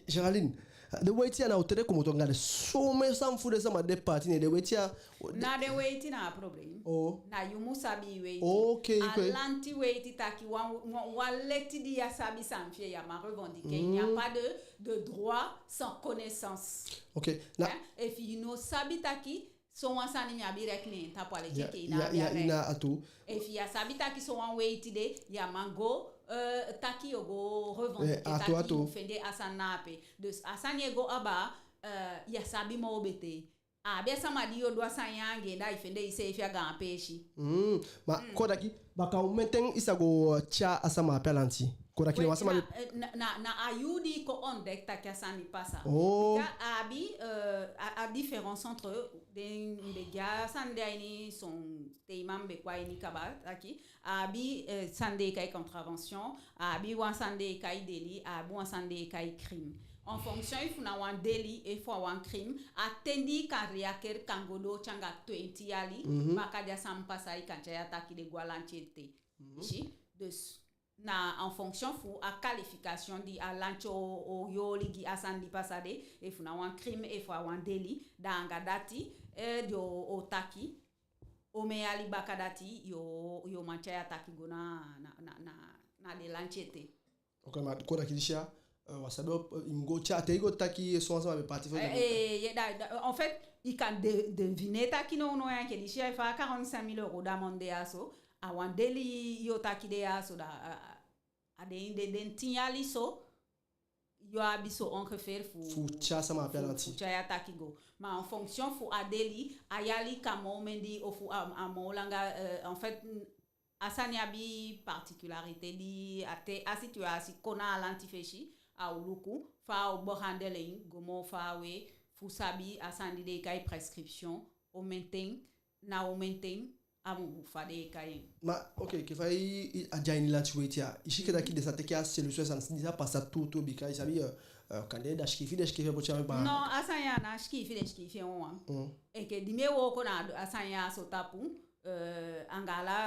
Géraldine, den weiti ya na o te den komoto anga den somen sani fu den sama den paati, ne den weiti ya. Na den weiti na a problème. Oh. Na yu mu sabi i weiti. Ok, ok. A lanti weiti taki wan, wan, wan leti di ya sabi sani fi en, ya man revendiquer. Il n'y a pas de, de droit sans connaissance. Ok. Na... Hein? Efi i no sabi taki sowan sani mi abi recht ne en tapu, a leti enke i ná abi a recht. Ya, ya, na a tu. Efi ya sabi taki sowan weiti de, ya man go, euh, taki yo go revendiquer, eh, a tu, taki a tu, yo fende a sani na ape. Dus a sani e go abaa, euh, ya sabi moo betee. A abi a sama di yo du a sani ya anga en, da i fende iseefi a gaan peesi. Mm, ma kon taki, baka omen ten i sa go, euh, tyai a sama ape a lanti? Kon taki... Oui, wan sama na, eh, na, na, na a yuu di i kon ontdek taki a sani pasa. Oh. Bika a abi, euh, a, a différence entre den, mi be gi a sani de a ini son tei, ma mi be kon a ini kaba taki, a abi, euh, sani den e kai contravention, a abi wan sani den e kai délit, a abi wan sani den e kai crime. En fonction efu na wan délit efu a wan crime, a ten di i kan réagir kan go doo te anga twenti yali, mhm, baka di a sani pasa i kan tyai a taki de go a lanti ete. Mhm. I si? Dus na en fonction fu a qualification di a lanti o, o oli gi a sani di pasa de, efu na wan crime, efu a wan délit, da anga dati, eh, den o, o taki omen yali baka dati yo, yo man tyai a taki go na, na, na, na, na den lanti ete. Ok, ma kon taki disi ya, euh, wan sama be, euh, i mu go tyai, te i go taki sowan sama be paati fu... Eh, eh, ye, da, da, en fait, i kan de, deviner taki nownow ya enke disi ya, efu a quarante-cinq mille euros d'amende ya so, a wan délit yo taki de ya so, da, a, a, a den, den, den tin yali so, yo abi so ongeveer fu, fu tyai a sama ape a lanti, fu tyai a taki go. Ma en fonction fu a délit, a yali kan moo mendii ofu a, a moo langa, euh, en fait, a sani abi particularité di a te a situation kon na a lanti fesi, a o luku fa a o behandel en go moo faawe fu sabi a sani di den e kai prescription, omen ten, na omen ten, a mu fa den e kai en. Ma, ok, enke fa i, i, a de a ini lanti weiti ya, i si enke taki den sa teke a solution san, di sa pasa tuutuu, bika i sabi, euh, euh, kande da sikiifi den sikiifi en poti a mi baa. Non, a sani ya ná sikiifi den sikiifi en wawan. Mm. Enke di mi e wooko na a sani ya so tapu, euh, anga ala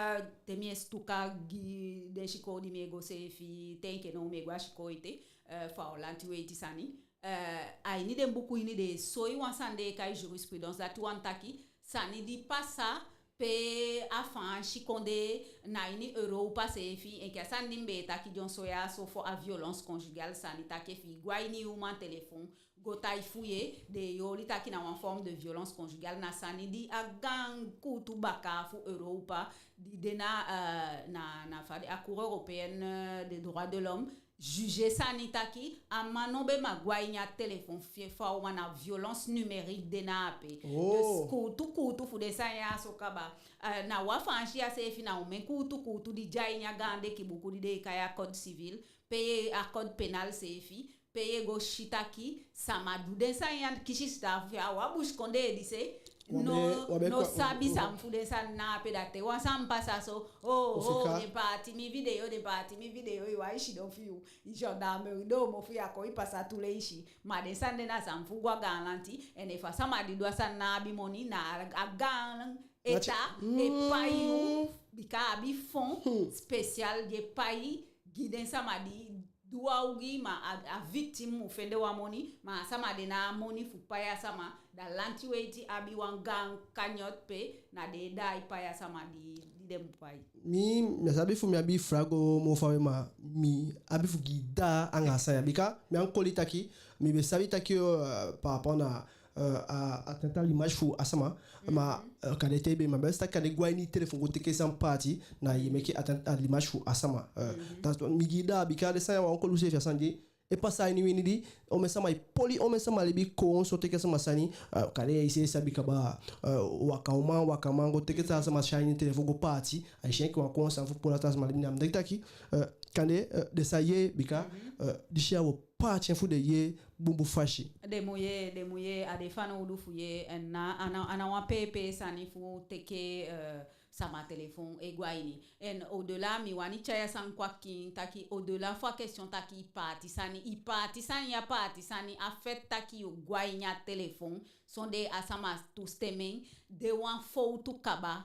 te mi e sutuka gi den sikoo di mi e go seefi, te enke now mi e go a sikoo ete, euh, fu a lanti weiti sani. Euh, a ini den buku ini den e soi wan sani den e kai jurisprudence, dati wani taki sani di pasa pe a Faansi kondee, na ini Europa seefi, enke a sani di mi be e taki dyonson ya so fu a violence conjugale sani, taki efi i go a ini i uman telefon go tai fouiller, den e oli taki na wan forme de violence conjugale. Na sani di a gaan kuutu bakaa fu Europa di de na, eh, na, na fa de, a Cour européenne, eh, des droits de l'homme juger sani taki a man no be mag go a ini a telefon fi en fu a uman, na violence numérique de na ape. Oh. Dus kuutu kuutu fu den sani ya so kaba. Eh, na wan Faansi ya seefi na omen kuutu kuutu di de a ini a gaan deki buku di den e kai a code civil, pe a code pénal seefi, pe i e go si taki sama du den sani ya kisi sitaafu fi en. A wan busikondee di se no, no sabi san fu den sani na ape. Da te wan sani pasa so, o, o, den paati mi video, den paati mi video, i wai sidon fi yu, i gendarmerie doomofu ya kon, i pasa tu leisi. Ma den sani de na sani fu go a gaanlanti, en efu a sama di du a sani ná abi moni, na a gaan État e pai yu, bika a abi fonds spécial di e pai gi den sama di du a ogii, ma a, a victime mu fende wan moni, ma a sama de ná a moni fu pai a sama. Da lanti weiti abi wan gaan cagnotte pe na den e daai pai a sama di, di den mu pai. Mi, mi á sabi efu mi abi frago moo fawe, ma mi abi fu gi daa anga a sani ya, bika mi á e koli taki, mi be sabi taki, eh, par rapport na, eh, a, atteinte à l'image fu a sama, ma, eh, kande te i be man be si taki kande go a ini i telefon go teke san paati, na i e meke atteinte à l'image fu a sama. Eh, da mi gi daa, bika den sani ya wan kolu seefi a sani di e pasa a ini wi ini di, omen sama e poli omen sama libi, kon so teke sama sani, eh, kande i seefi sabi kaba, eh, waka uman, waka man go teke taa sama sani a ini telefon go paati, ai si enke wan kon sani fu poli a taa sama libi. Na mi denki taki, eh, kande, eh, den sa yee, bika, eh, disi ya wi o paati en fu den yee bunbun fasi. Den mu yee, den mu yee, a de fanowdu fu yee, en na, a ná, a ná wan peepee sani fu teke, eh, sama telefon e go a ini. En au-delà, mi wani tyai a sani kon a kiin taki, au-delà fu a question taki i paati sani, i paati sani, ya paati sani, a fait taki yu go a ini a telefon sondee a sama toestemming, de wan fowtu kaba.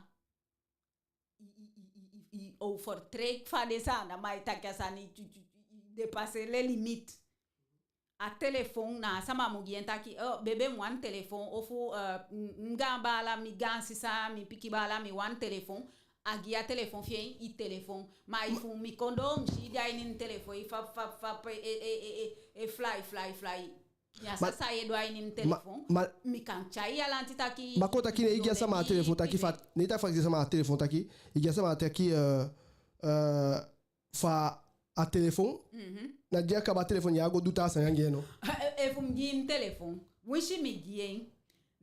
I, i, i, i, i, i overtreed fa den sama e taki a sani, tu, tu, tu, i dépasser les limites. A telefon, na a sama mu gi en taki, oh, bebe, mi wani telefon, ofu, eh, m-, mi gaan baala, mi gaan sisa, mi pikin baala, mi wani telefon. A gi a telefon fi en, i telefon. Ma efu mi kon doo, mi si i de a ini mi telefon, i fap, fap, fap, e, e, e, e, e fly, fly, fly. Ya, san sa i e du a ini mi telefon? Mi kan tyai a lanti taki. Ma kon taki ne i gi a sama a telefon taki fa, ne i taki fa i gi a sama a telefon taki, i gi a sama taki, eh, eh, fa a telefon, na di a kaba a telefon, ya go du taa sani anga en no? E, efu mi gi i mi telefon, winsi mi gi en,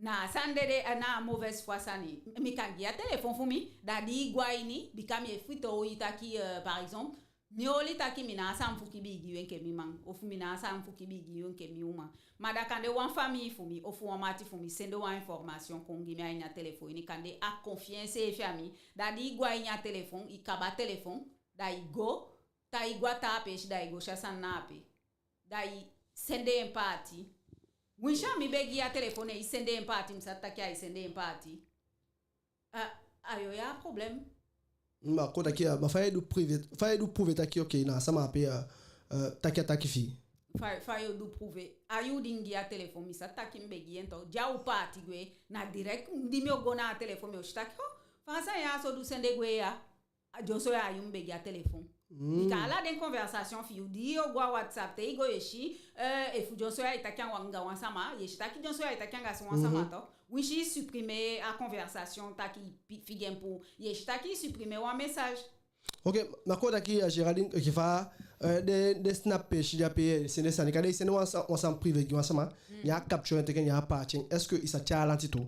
na a sani de, de, na a mauvaise foi sani. Mi kan gi a telefon fu mi, da di i go a ini, bika mi e fitoow i taki, eh, par exemple, mi oli taki mi ná a sani fu kibii gi yu enke mi man, ofu mi ná a sani fu kibii gi yu enke mi uman. Ma da kande wan famii fu mi, ofu wan mati fu mi, sende wan information kon gi mi a ini a telefon ini, kande a confier enseefi a mi, da di i go a ini a telefon, i kaba telefon, da i go, tai go a taa peesi, da i go si a sani na ape. Da i sende en paati. Winsi a mi be gi i a telefon, ne i sende en paati, mi sa taki ai sende en paati. A, a yu o abi problème. Ma kon taki, ah, ma fa i e du prouver, fa i e du prouver taki, ok, na a sama ape, ah, ah, taki a taki fi i? Fa, fa yu o du prouver? A yu di mi gi a telefon, mi sa taki mi be gi en tu. Di a o paati gwe, na direct di mi o go na a telefon, mi o si taki, oh, fa a sani ya so du sende gwe ya. A dyonson ya a yu mi be gi a telefon. Mm. Bika ala den conversation fi yu di yu o go a WhatsApp, te i go yu e si, eh, efu dyonson ya i taki anga wan sama, yu e si taki dyonson ya i taki anga so wan sama tu. Winsi i supprimer a conversation taki pi-, figi en puu, yu e si taki i supprimer wan message. Ok, ma kon taki, eh, Géraldine, ok, fa, eh, den, den Snap peesi di ape, eh, sende sani, kande i sende wan sa-, wan sani privé gi wan sama, ne a capture en teke, ne a paati en, est-ce que i sa tyai a lanti tu?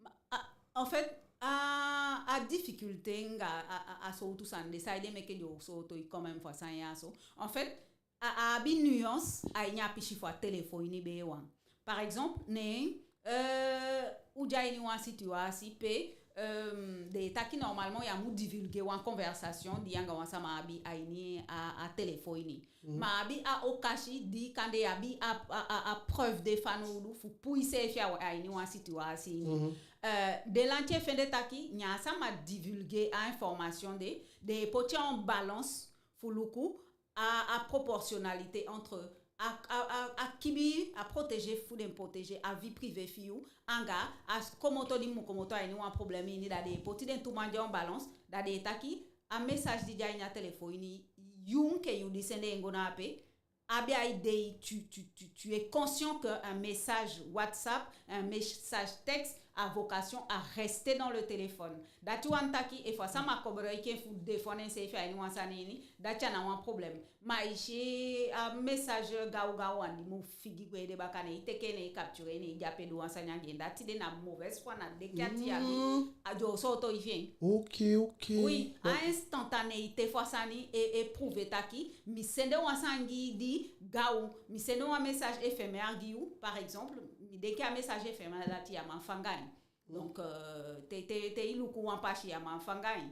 Ma, a, en fait, a, a difficulté anga a, a, a sowtu sani de, saide meke den o sooto i quand même fu a sani ya so. En fait, a, a abi nuance a ini a pisi fu a telefon ini, be wan. Par exemple, ne, eh, u de a ini wan situasi pe, ehm, den e taki normalement ya mu divulguer wan conversation di yu anga wan sama abi a ini a, a telefon ini. Ma abi a okasi di kande i abi a, a, a, a preuve de fanowdu fu puu iseefi a, a ini wan situasi ini. Eh, den lanti e fende taki, ne a sama divulguer a information de, den e poti en balance fu luku a, a proportionnalité entre a, a, a, a kibi, a protéger fu den protéger a vie privée fi yu, anga a s-, komoto di mu komoto a ini wan problème ini, da den e poti den tu man de en balance, da den e taki a message di de a ini a telefon ini, yu enke yu di sende en go na ape, abi a idée, tu, tu, tu, tu es conscient que un message WhatsApp, un message texte a vocation à rester dans le téléphone. Dati wani taki efu a sama koboloiki en fu défendre enseefi a ini wan sani ini, dati a ná wan problème. Ma i si a message gawgaw wan di mu figi gwe ede baka, ne i teke en, ne i capturer en, ne i de ape du wan sani anga en, dati de na mauvaise foi, na deki ati i abi. Mm. A den o sooto i fi en. Ok, ok. Oui, a instantanéité fu a sani e, e prouver taki mi sende wan sani gi i di gaw, mi sende wan message éphémère gi yu, par exemple, mi denki a message éphémère dati ya man fanga en. Donc, euh, te, te, te i luku wan pasi ya man fanga en.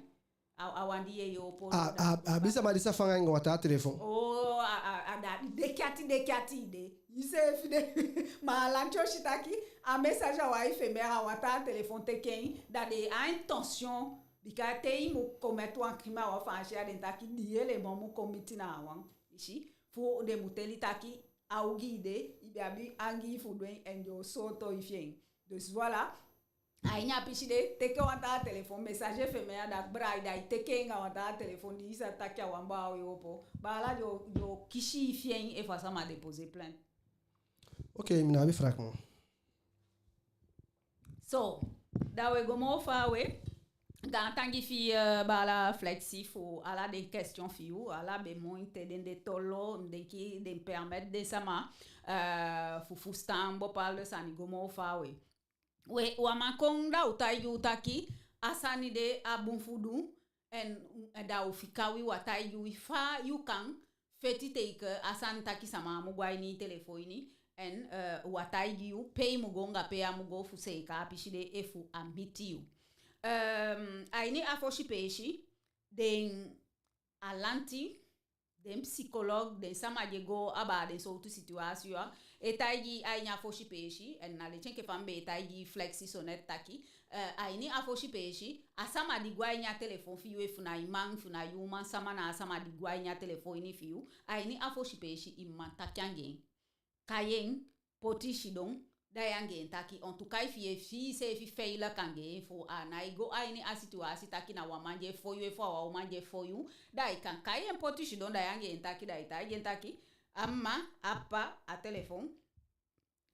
A, a wan di ye yo po. A, a, a abi sama di sa fanga en anga wan taa telefon. Oh, a, a, a da, deki ati, deki ati i de. I seefi de. Ma a lanti o si taki a message a wan éphémère, a wan taa telefon teke en, da den a intention, bika te i mu commettre wan crime a wan Faansi, a den taki dii élément mu kon miti na a wan. I si, fu den mu teli taki a ogii de, i be abi angii fu du en, en den o sooto i fi en. Dus voilà, a ini a pisi de, teke wan taa telefon, message éphémère, da bra, i da i teke en anga wan taa telefon di i sa taki a wan baa o yo po. Baala, den o, den o kisi i fi en efu a sama déposer plainte. Ok, mi ná abi vraag moo. So, da we go moo faawe. Gaantangi fi i, eh, baala Flexi, fu ala den question fi yu, ala be moi te den de tolo, mi denki den permettre den sama, eh, fu fusutan bepaalde sani go moo faawe. We, u á man kon da u taigi u taki a sani de á bun fu du, en, en da u fika wi, u á taigi wi fa yu kan feti tegen a sani taki sama á mu go a ini i telefon ini, en, eh, u á taigi yu pe i mu go anga pe yu á mu go fu seeka a pisi de efu a miti yu. Ehm, a ini a fosi peesi, den a lanti, den psychologue, den sama di e go abaa den sowtu situwasi ya, e taigi a ini a fosi peesi, en na leti enke fa mi be e taigi Flexi so net taki, eh, a ini a fosi peesi, a sama di go a ini a telefon fi yu, efu na i man, efu na i uman sama na a sama di go a ini a telefon ini fi yu, a ini a fosi peesi i man taki anga en. Kai en, poti sidon, da i anga en taki, en tout cas, efi i e fii iseefi veilig anga en, fu a nái go a ini a situwasi taki na wan man di e fon yu efu a wan uman di e fon yu, da i kan kai en poti sidon, da i anga en taki, da i taigi en taki, a mma, a ppa, a telefon,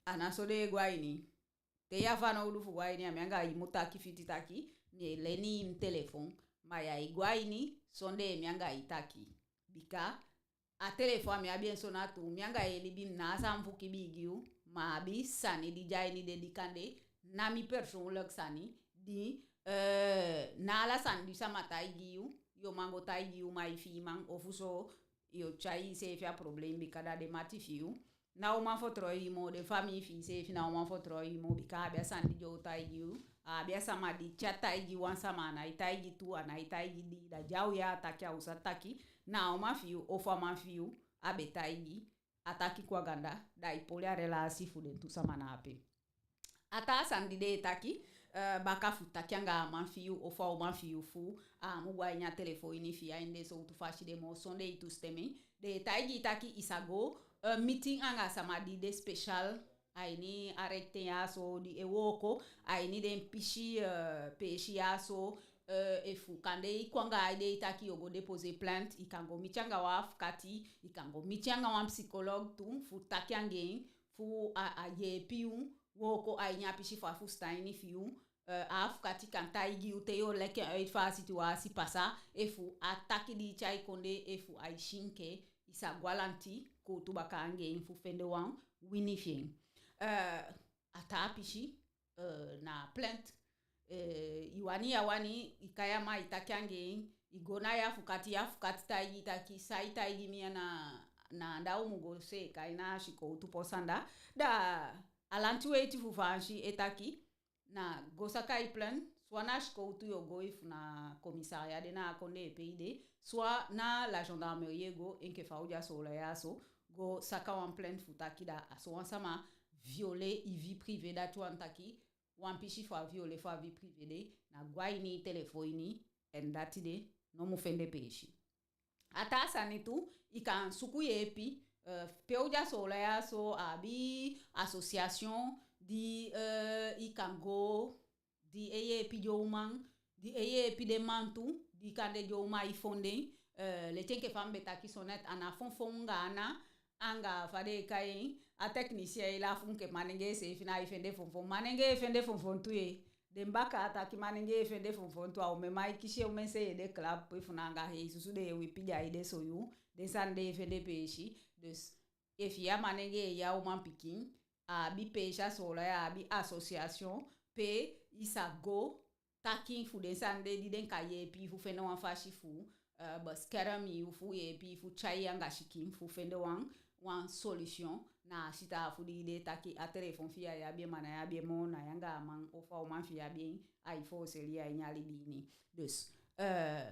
a ná so den e go a ini. Te yu abi fanowdu fu go a ini, a mi anga i mu taki fiti taki, mi e leni i mi telefon, ma yu nái go a ini sondee mi anga i taki. Bika a telefon a mi abi en so na tu, mi anga i e libi, mi ná a sani fu kibii gi yu, ma a abi sani di de a ini de di kande ná mi persoonlijk sani, di, eh, ná ala sani di sama taigi yu, yu o man go taigi i uman efu i man, ofuso yu o tyai iseefi a problem, bika da den mati fi yu ná o man fitoow i moo, den famii fi iseefi ná o man fitoow i moo, bika a abi a sani di den o taigi yu, a abi a sama di te a taigi wan sama, a nái taigi tu, a nái taigi dii, da di a o yee a taki, a o sa taki na a uman fi yu ofu a man fi yu a be taigi, a taki kon a ganda, da i poli a relasi fu den tu sama na ape. A taa sani di den e taki, eh, baka fu taki anga a man fi yu ofu a uman fi yu fu a á mu go a ini a telefon ini fi i a ini den sowtu fasi de moo sondee i toestemming. Den e taigi i taki i sa go, eh, meeting anga sama di de speciaal a ini a rechten ya so, di e wooko a ini den pisi, eh, peesi ya so, eh, efu kande i kon anga a idee taki yu o go déposer plainte, i kan go miti anga wan afukati, i kan go miti anga wan psychologue tu, fu taki anga en, fu a, a yeepi yu wooko a ini a pisi fu a fusutan ini fi yu. Eh, a afukati kan taigi yu te yu o leg uit fa a situwasi pasa, efu a taki di i tyai kon de, efu ai si enke i sa go a lanti kuutu baka anga en fu fende wan wini fi en. Eh, a taa pisi, eh, na plainte. Eh, i wani, i á wani, i kai a man, i taki anga en, i go na i afukati, i afukati taigi i taki san i taigi mi ya na, na anda u mu go seeka en na a sikowtu posu anda. Da a lanti weiti fu Faansi e taki, na go saka i plainte, soit na sikowtu yu o go, efu na commissariat de na a kondee pe i de, soit na la gendarmerie yu e go, enke fa u de a Soolan ya so, go saka wan plainte fu taki da a so wan sama violer i vie privée, dati wani taki wan pisi fu a violer fu a vie privée de na go a ini i telefon ini, en dati de no mu fende peesi. A taa sani tu, i kan suku yeepi, Eh, pe u de a Soolan ya so, a abi association di, eh, i kan go, di e yeepi den uman, di e yeepi den man tu, di kande den uman e fon den. Eh, leti enke fa mi be taki so net, a ná fonfon anga ana, anga fa den e kai en, a technicien e lafu enke manengee seefi ná e fende fonfon. Manengee e fende fonfon tu ye. Den bakaa taki manengee e fende fonfon tu, a omen man e kisi, omen se ede klap, efu na anga hei susu den e wipi den a ede so yuu, den sani de e fende peesi. Dus, efu i a manengee, i a umanpikin, a abi peesi a Soolan ya, a abi association pe i sa go taki fu den sani de di den kan yeepi i fu fende wan fasi fu, eh, beskerem i, fu yeepi i fu tyai anga sikin fu fende wan, wan solution na a sitaafu di i de, taki a telefon fi i, ya abi en, ma ná i abi en moo, na i anga a man ofu a uman fi i abi en, ai fooseli i a ini a libi ini. Dus, eh,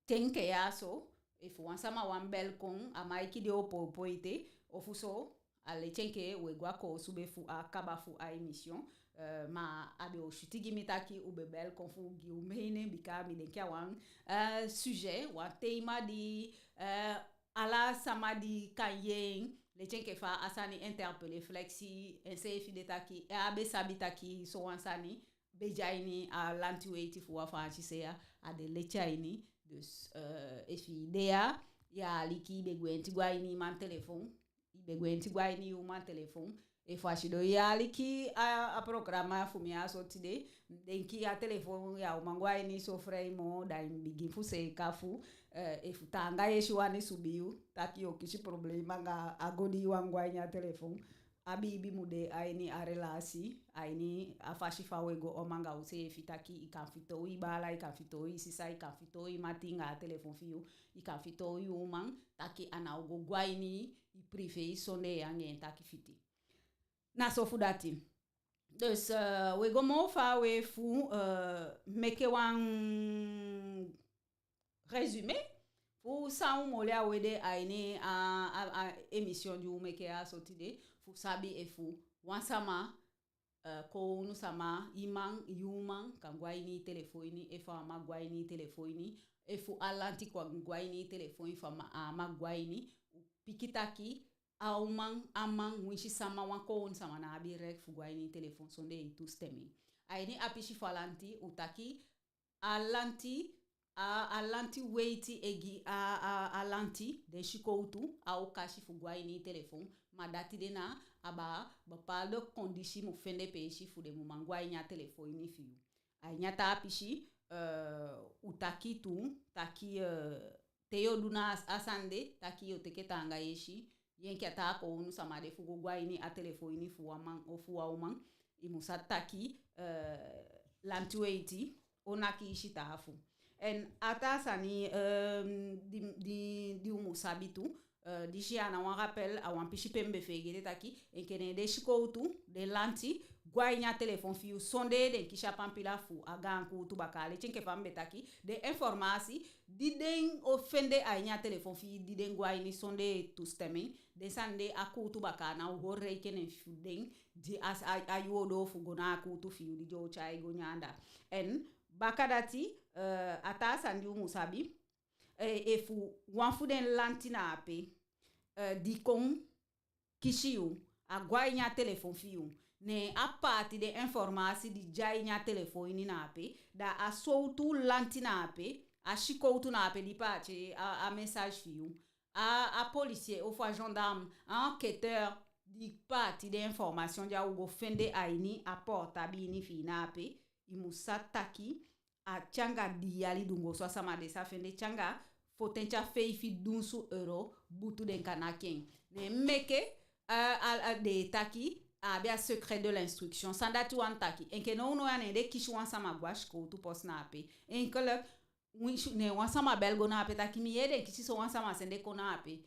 te enke ya so, efu wan sama wani bel kon, a maiki de opo opo ete, ofuso a leti enke we go a koosube fu a kaba fu a émission. Eh, ma a be o switi gi mi taki u be bel kon fu gi u mening, bika mi denki a wan, eh, sujet, wan tema di, eh, ala sama di kan yee en, leti enke fa a sani interpeller, flexi, enseefi de taki, eh, a be sabi taki so wan sani be de a ini a lanti weiti fu u a Faansi se ya, a de leti a ini. Dus, eh, efu i de ya, i aliki, i be gwenti go a ini i man telefon, i be gwenti go a ini i uman telefon. Efu a sidon i aliki a, a programa fu mi a so tide, mi denki a telefon ya o man go a ini so frei moo, da i mu bigin fu seeka fu, eh, efu taanga yesi wani subi yu, taki yo kisi problema anga a go di i wani go a ini a telefon. A biibi mu de a ini a relasi, a ini a fasi fa we go om anga useefi, taki i kan fitoow i baala, i kan fitoow i sisa, i kan fitoow i mati anga a telefon fi yu, i kan fitoow i uman, taki a ná o go go a ini i privé sondee yu anga en taki fiti. Na so fu dati. Dus, eh, we go moo faawe fu, eh, meke wan résumé fu san u moli a wede a ini a, a, a émission di u meke a so tide, fu sabi efu wan sama, eh, kownu sama, i man, i uman kan go a ini i telefon ini, efu a á mag go a ini i telefon ini, efu a lanti kan go a ini i telefon ini, efu a á mag go a ini, u piki taki a uman, a man, winsi sama, wan kownu sama ná abi recht fu go a ini i telefon sondee i toestemming. A ini a pisi fu a lanti, u taki a lanti, a, a lanti weiti e gi a, a, a lanti, den sikowtu, a okasi fu go a ini i telefon, ma dati de na a bepaalde kondisi mu fende peesi fu den mu man go a ini a telefon ini fi yu. A ini a taa pisi, eh, u taki tu, taki, eh, te yo du na a sani de, taki yo teke taanga yesi, yu enke a taa kownu sama de fu go go a ini a telefon ini fu wan man ofu wan uman, i mu sa taki, eh, lanti weiti o naki i sitaafu. En a taa sani, eh, di, di, di u mu sabi tu, eh, disi a na wan rappel, a wan pisi pe mi be feegete taki, enke ne den sikowtu, den lanti, go a ini a telefon fi yu sondee den kisi a pampila fu a gaan kuutubakaa, leti enke fa mi be taki, den informasi di den o fende a ini a telefon fi yu, di den go a ini sondee toestemming, den sani de a kuutubakaa ná o holi rekening fu den, di a, a, a yuu o doo fu go na a kuutu fi yu di den o tyai go nyan anda. En bakadati, eh, a taa sani di u mu sabi, eh, efu wan fu den lanti na ape, eh, di kon kisi yu, a go a ini a telefon fi yu, ne a paati den informasi di de a ini a telefon ini na ape, da a sowtu lanti na ape, a sikowtu na ape di paati a, a message fi yu, a, a policier ofu a gendarme, a enquêteur di paati den information di a o go fende a ini a portable ini fi i na ape, i mu sa taki a te anga dii yali dunguu osu a sama de sa fende, te anga fotenti a feifi dunsu euro butu den kan naki en. Ne meke, eh, a, a den e taki a abi a secret de l'instruction. San dati wani taki? Enke nownow ya ne den kisi wan sama go a sikowtu posi na ape. Enke leki, winsi, ne wan sama bel go na ape taki mi yee den kisi so wan sama sende kon na ape.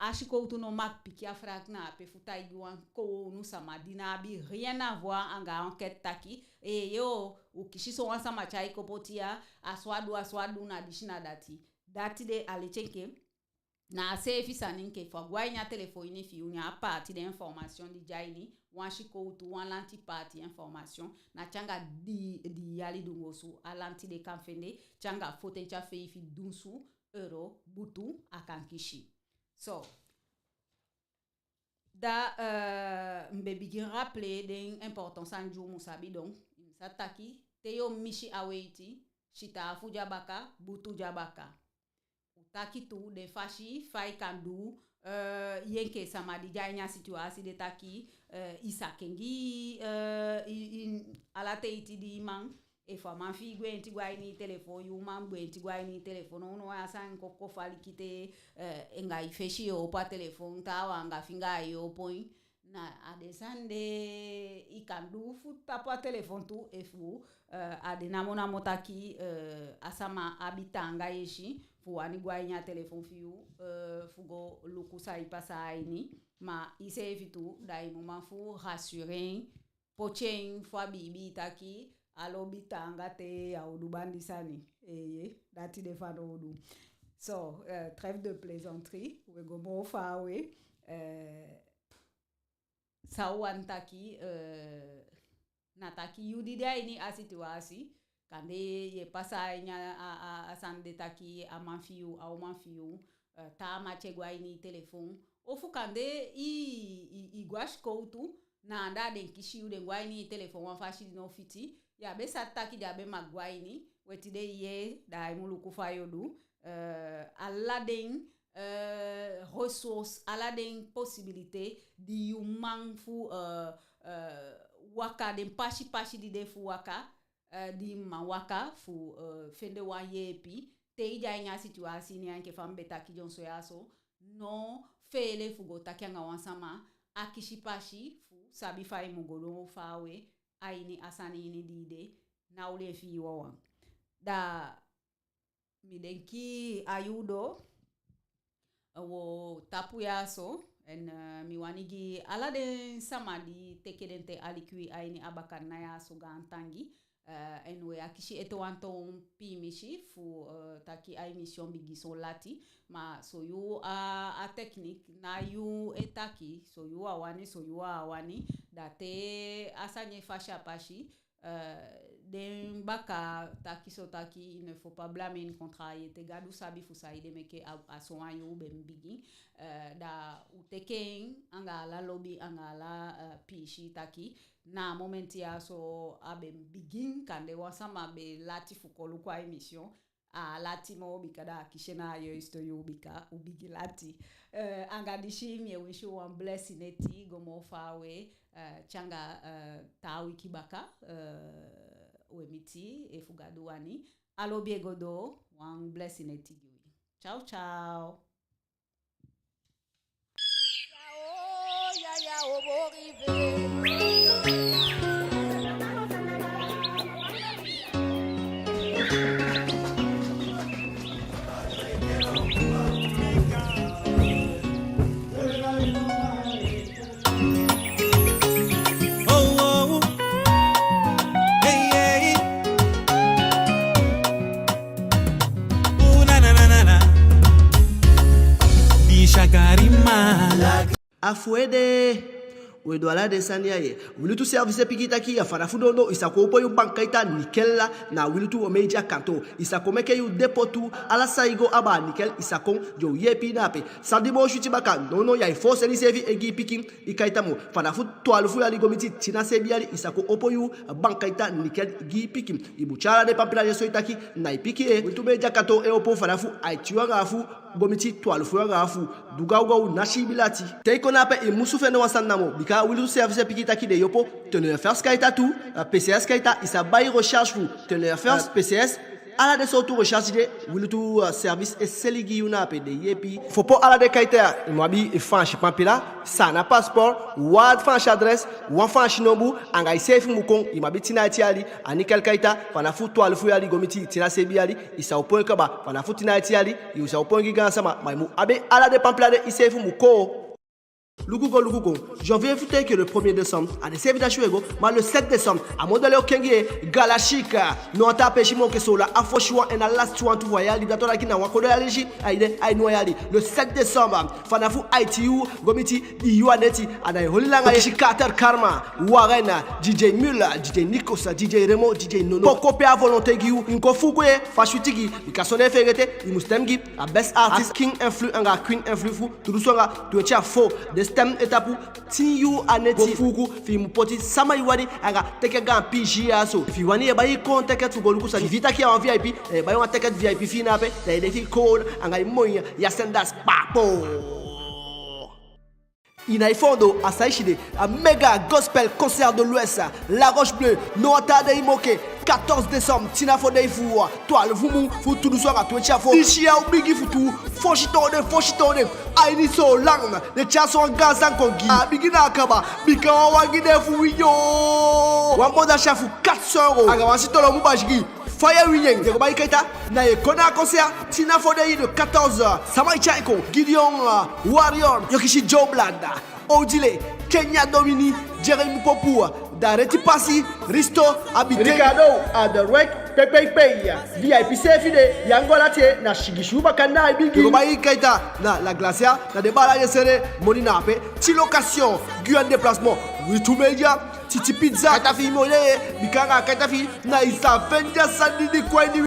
A sikowtu no mag piki a vraag na ape fu taigi wan kownu sama di ná abi rien à voir anga a enquête taki, eh, yo, u kisi so wan sama tyai kon poti ya, a so a du, a so a du, na disi na dati. Dati de a leti enke na a seefi sani enke fa a go a ini a telefon ini fi yu, ne a paati den information di de a ini, wan sikowtu, wan lanti paati information, na te anga dii, dii yali dunguu osu a lanti de kan fende, te anga fotenti a feifi dunsu euro butu a kan kisi. So, Da, euh, mi be bigin rappeler den important sani di u mu sabi. Donc, mi sa taki, te yo misi a weiti, sitaafu de a baka, butu de a baka. U taki tu den fasi fa i kan du, euh, i enke sama di de a ini a situasi de taki, euh, i sa kengi, euh, i, i, ala teiti di i man, efu a man fi i gwenti go a ini i telefon, yu man gwenti go a ini i telefon, nownow a sani kon, kon faliki te, euh, anga i fesi yo opo a telefon, taawan anga finga yo opo en. Na a den sani de i kan du fu tapu a telefon tu, efu, euh, a de namonamo taki, euh, a sama abi taanga yesi fu wani go a ini a telefon fi yu, euh, fu go luku san e pasa a ini. Ma iseefi tu, da i mu man fu rassurer en, poti en fu a biibi taki a lobi taanga te a o du bandi sani. Eeye, dati de fanowdu. So, euh, trêve de plaisanterie, we go moo faawe. Euh, San u wani taki, euh, na taki yu di de a ini a situasi, kande ye pasa a ini a, a, a, a sani de taki a man fi yu, a uman fi yu, euh, taa mati e go a ini i telefon. Ofu kande i, i, i go a sikowtu, na anda den kisi yu, den go a ini i telefon wan fasi di no fiti. Ya be sa taki den á be mag go a ini, we tide ye, da i mu luku fa yo du. Euh, ala den euh, ressource, ala den possibilité di yu man fu, euh, euh, waka, den pasi pasi di de fu waka, euh, di man waka fu, euh, fende wan yeepi. Te i de a ini a situasi ini a enke fa mi be taki dyonson ya so, no feele fu go taki anga wan sama, akisi pasi fu sabi fa i mu go doo faawe a ini a sani ini di i de, na u lefi i wawan. Da mi denki a yuu doo, eh, wo tapu ya so, en, eh, mi wani gi ala den sama di teke den ten aliki wi a ini a bakadina ya so gaantangi, eh, en we akisi ete wan toon piimisi fu, eh, taki a émission bigin so lati, ma so yuu a, a technique, ná yuu e taki, so yuu a wani, so yuu a á wani, da te a sani e fasi a pasi, eh, den bakaa taki so taki, il ne faut pas blâmer une contrariété. Gadu sabi fu saide meke a, a sowan yuu u be mu bigin. Eh, da u teke en anga ala lobi, anga ala, eh, piisii taki, na a momenti ya so a be mu bigin, kande wan sama be lati fu kon luku a émission. A lati moo bika da a kisi en na a yoisto yuu bika u bigin lati. Eh, anga disi mi e winsi u wan blesi neti, go moo faawe, eh, te anga, eh, taa wiki baka, eh, we miti efu Gadu wani. A lobi e go doo, wan blesi neti gi wi. Ciao, ciao. A fu ede. We du ala den sani ya ye. Wilitu Service e piki taki a fanafu dondon i sa kon opo yu bankaita Nickel na Wilitu Media kantoo. I sa kon meke yu dépôt tu, ala san i go abaa Nickel i sa kon, den o yeepi i na ape. San di moo switi baka, nownow ya e forcer iseefi e gi i pikin i kaita moo. Fanafu twalufu yali go miti tin a seibin yali i sa kon opo yu bankaita Nickel gi i pikin. I mu tyai ala den pampila di e soi taki na i pikin e. Wilitu Media kantoo e opo fanafu aiti yuu anga afu go miti twalufu yuu anga afu. Du gawgaw, ná siibi lati. Te i kon na ape i musu fende wan sani namo, bika Wilitu Service e piki taki den e opo Toneo First kaita tu, eh, P C S kaita, i sa bai recharge fu Toneo First, eh, P C S, ala den sowtu recharge de, Wilitu, eh, Service e seli gi yu na ape, den yeepi. Fu opo ala den kaita ya, i mu abi Faansi pampila, Saanan passeport, wan Faansi adres, wan Faansi nombu, anga iseefi mu kon, i mu abi tin a aiti yali, a Nickel kaita, fanafu twalufu yali go miti tin a seibin yali, i sa opo en kaba, fanafu tin a aiti yali, i sa opo en gi gaansama, ma i mu abi ala den pampila de, iseefi mu kon. Luku go, luku go. Janvier fu teke le premier décembre, a den seefi dati we go, ma le sept décembre, a modèle o kengi e, Gala Chic, no wan taa peesi moo enke Soolan, a fosi wan en a lasiti wan tu fu a yali, dati wani taki na wan kodo yali si, ai de, ai nu a yali. Le sept décembre, fanafu aiti yuu go miti dii yuu a neti, a ná e holi langa ye. Kisi Carter Karma, Warren, D J Muller, D J Nikos, D J Remo, D J Nono. Poko pe a volonté gi yu, i mu kon fuu kon ye, fa switi gi, bika sondee feegete, i mu stem gi a best artist, King Influ anga Queen Influ fu tu dunsu anga twenti a fo de Stem e tapu tin yuu a neti. Go fuuku fi i mu poti sama i wani anga teke gaan piisii ya so. Efi i wani, i e bai i kon teke tu go luku sani. Efi i taki a wan V I P, i e bai wan teke V I P fi i na ape, da i de fi i kon anga i moi ya, ya senda spapo. Ini a i foondoo, a san i si de, a mega gospel concert de l'Ouest, La Roche Bleue, no wan taa dei moo enke quatorze décembre, tin a fo dei fu a twalufu mun fu tu dunsu anga twenti a fo. Disi ya o bigi fu tuu, fosi toon de, fosi toon de. A ini Soolan den tyai so wan gaan sani kon gi. A bigi na a kaba, bika wan wagi de fu wi, yoo. Wan bon d'achat fu quatre cents euros anga wan sitolomu basigi. Fa i e wini en? I e go bai kaita, na i e kon na a concert, tin a fo dei de quatorze heures. Sama e tyai kon? Gideon, uh, Warrior, yo kisi Joe Blada, Odile, Kenya Domini, Jeremy Popu, Dareti Pasi, Risto, Abiten, Ricardo, Adorwek, Pei Pei Pei. V I P seefi de, ya go lati en, na sigisi yuu baka na a e bigi. I e go bai kaita na La Glacia, na den baala e sende moni na ape. Ti Location, Guyane Déplacement, Ritu Media, Titi Pizza. Kaita fi i moo yee, bika anga kaita fi i na i sa fende a sani di kon a ini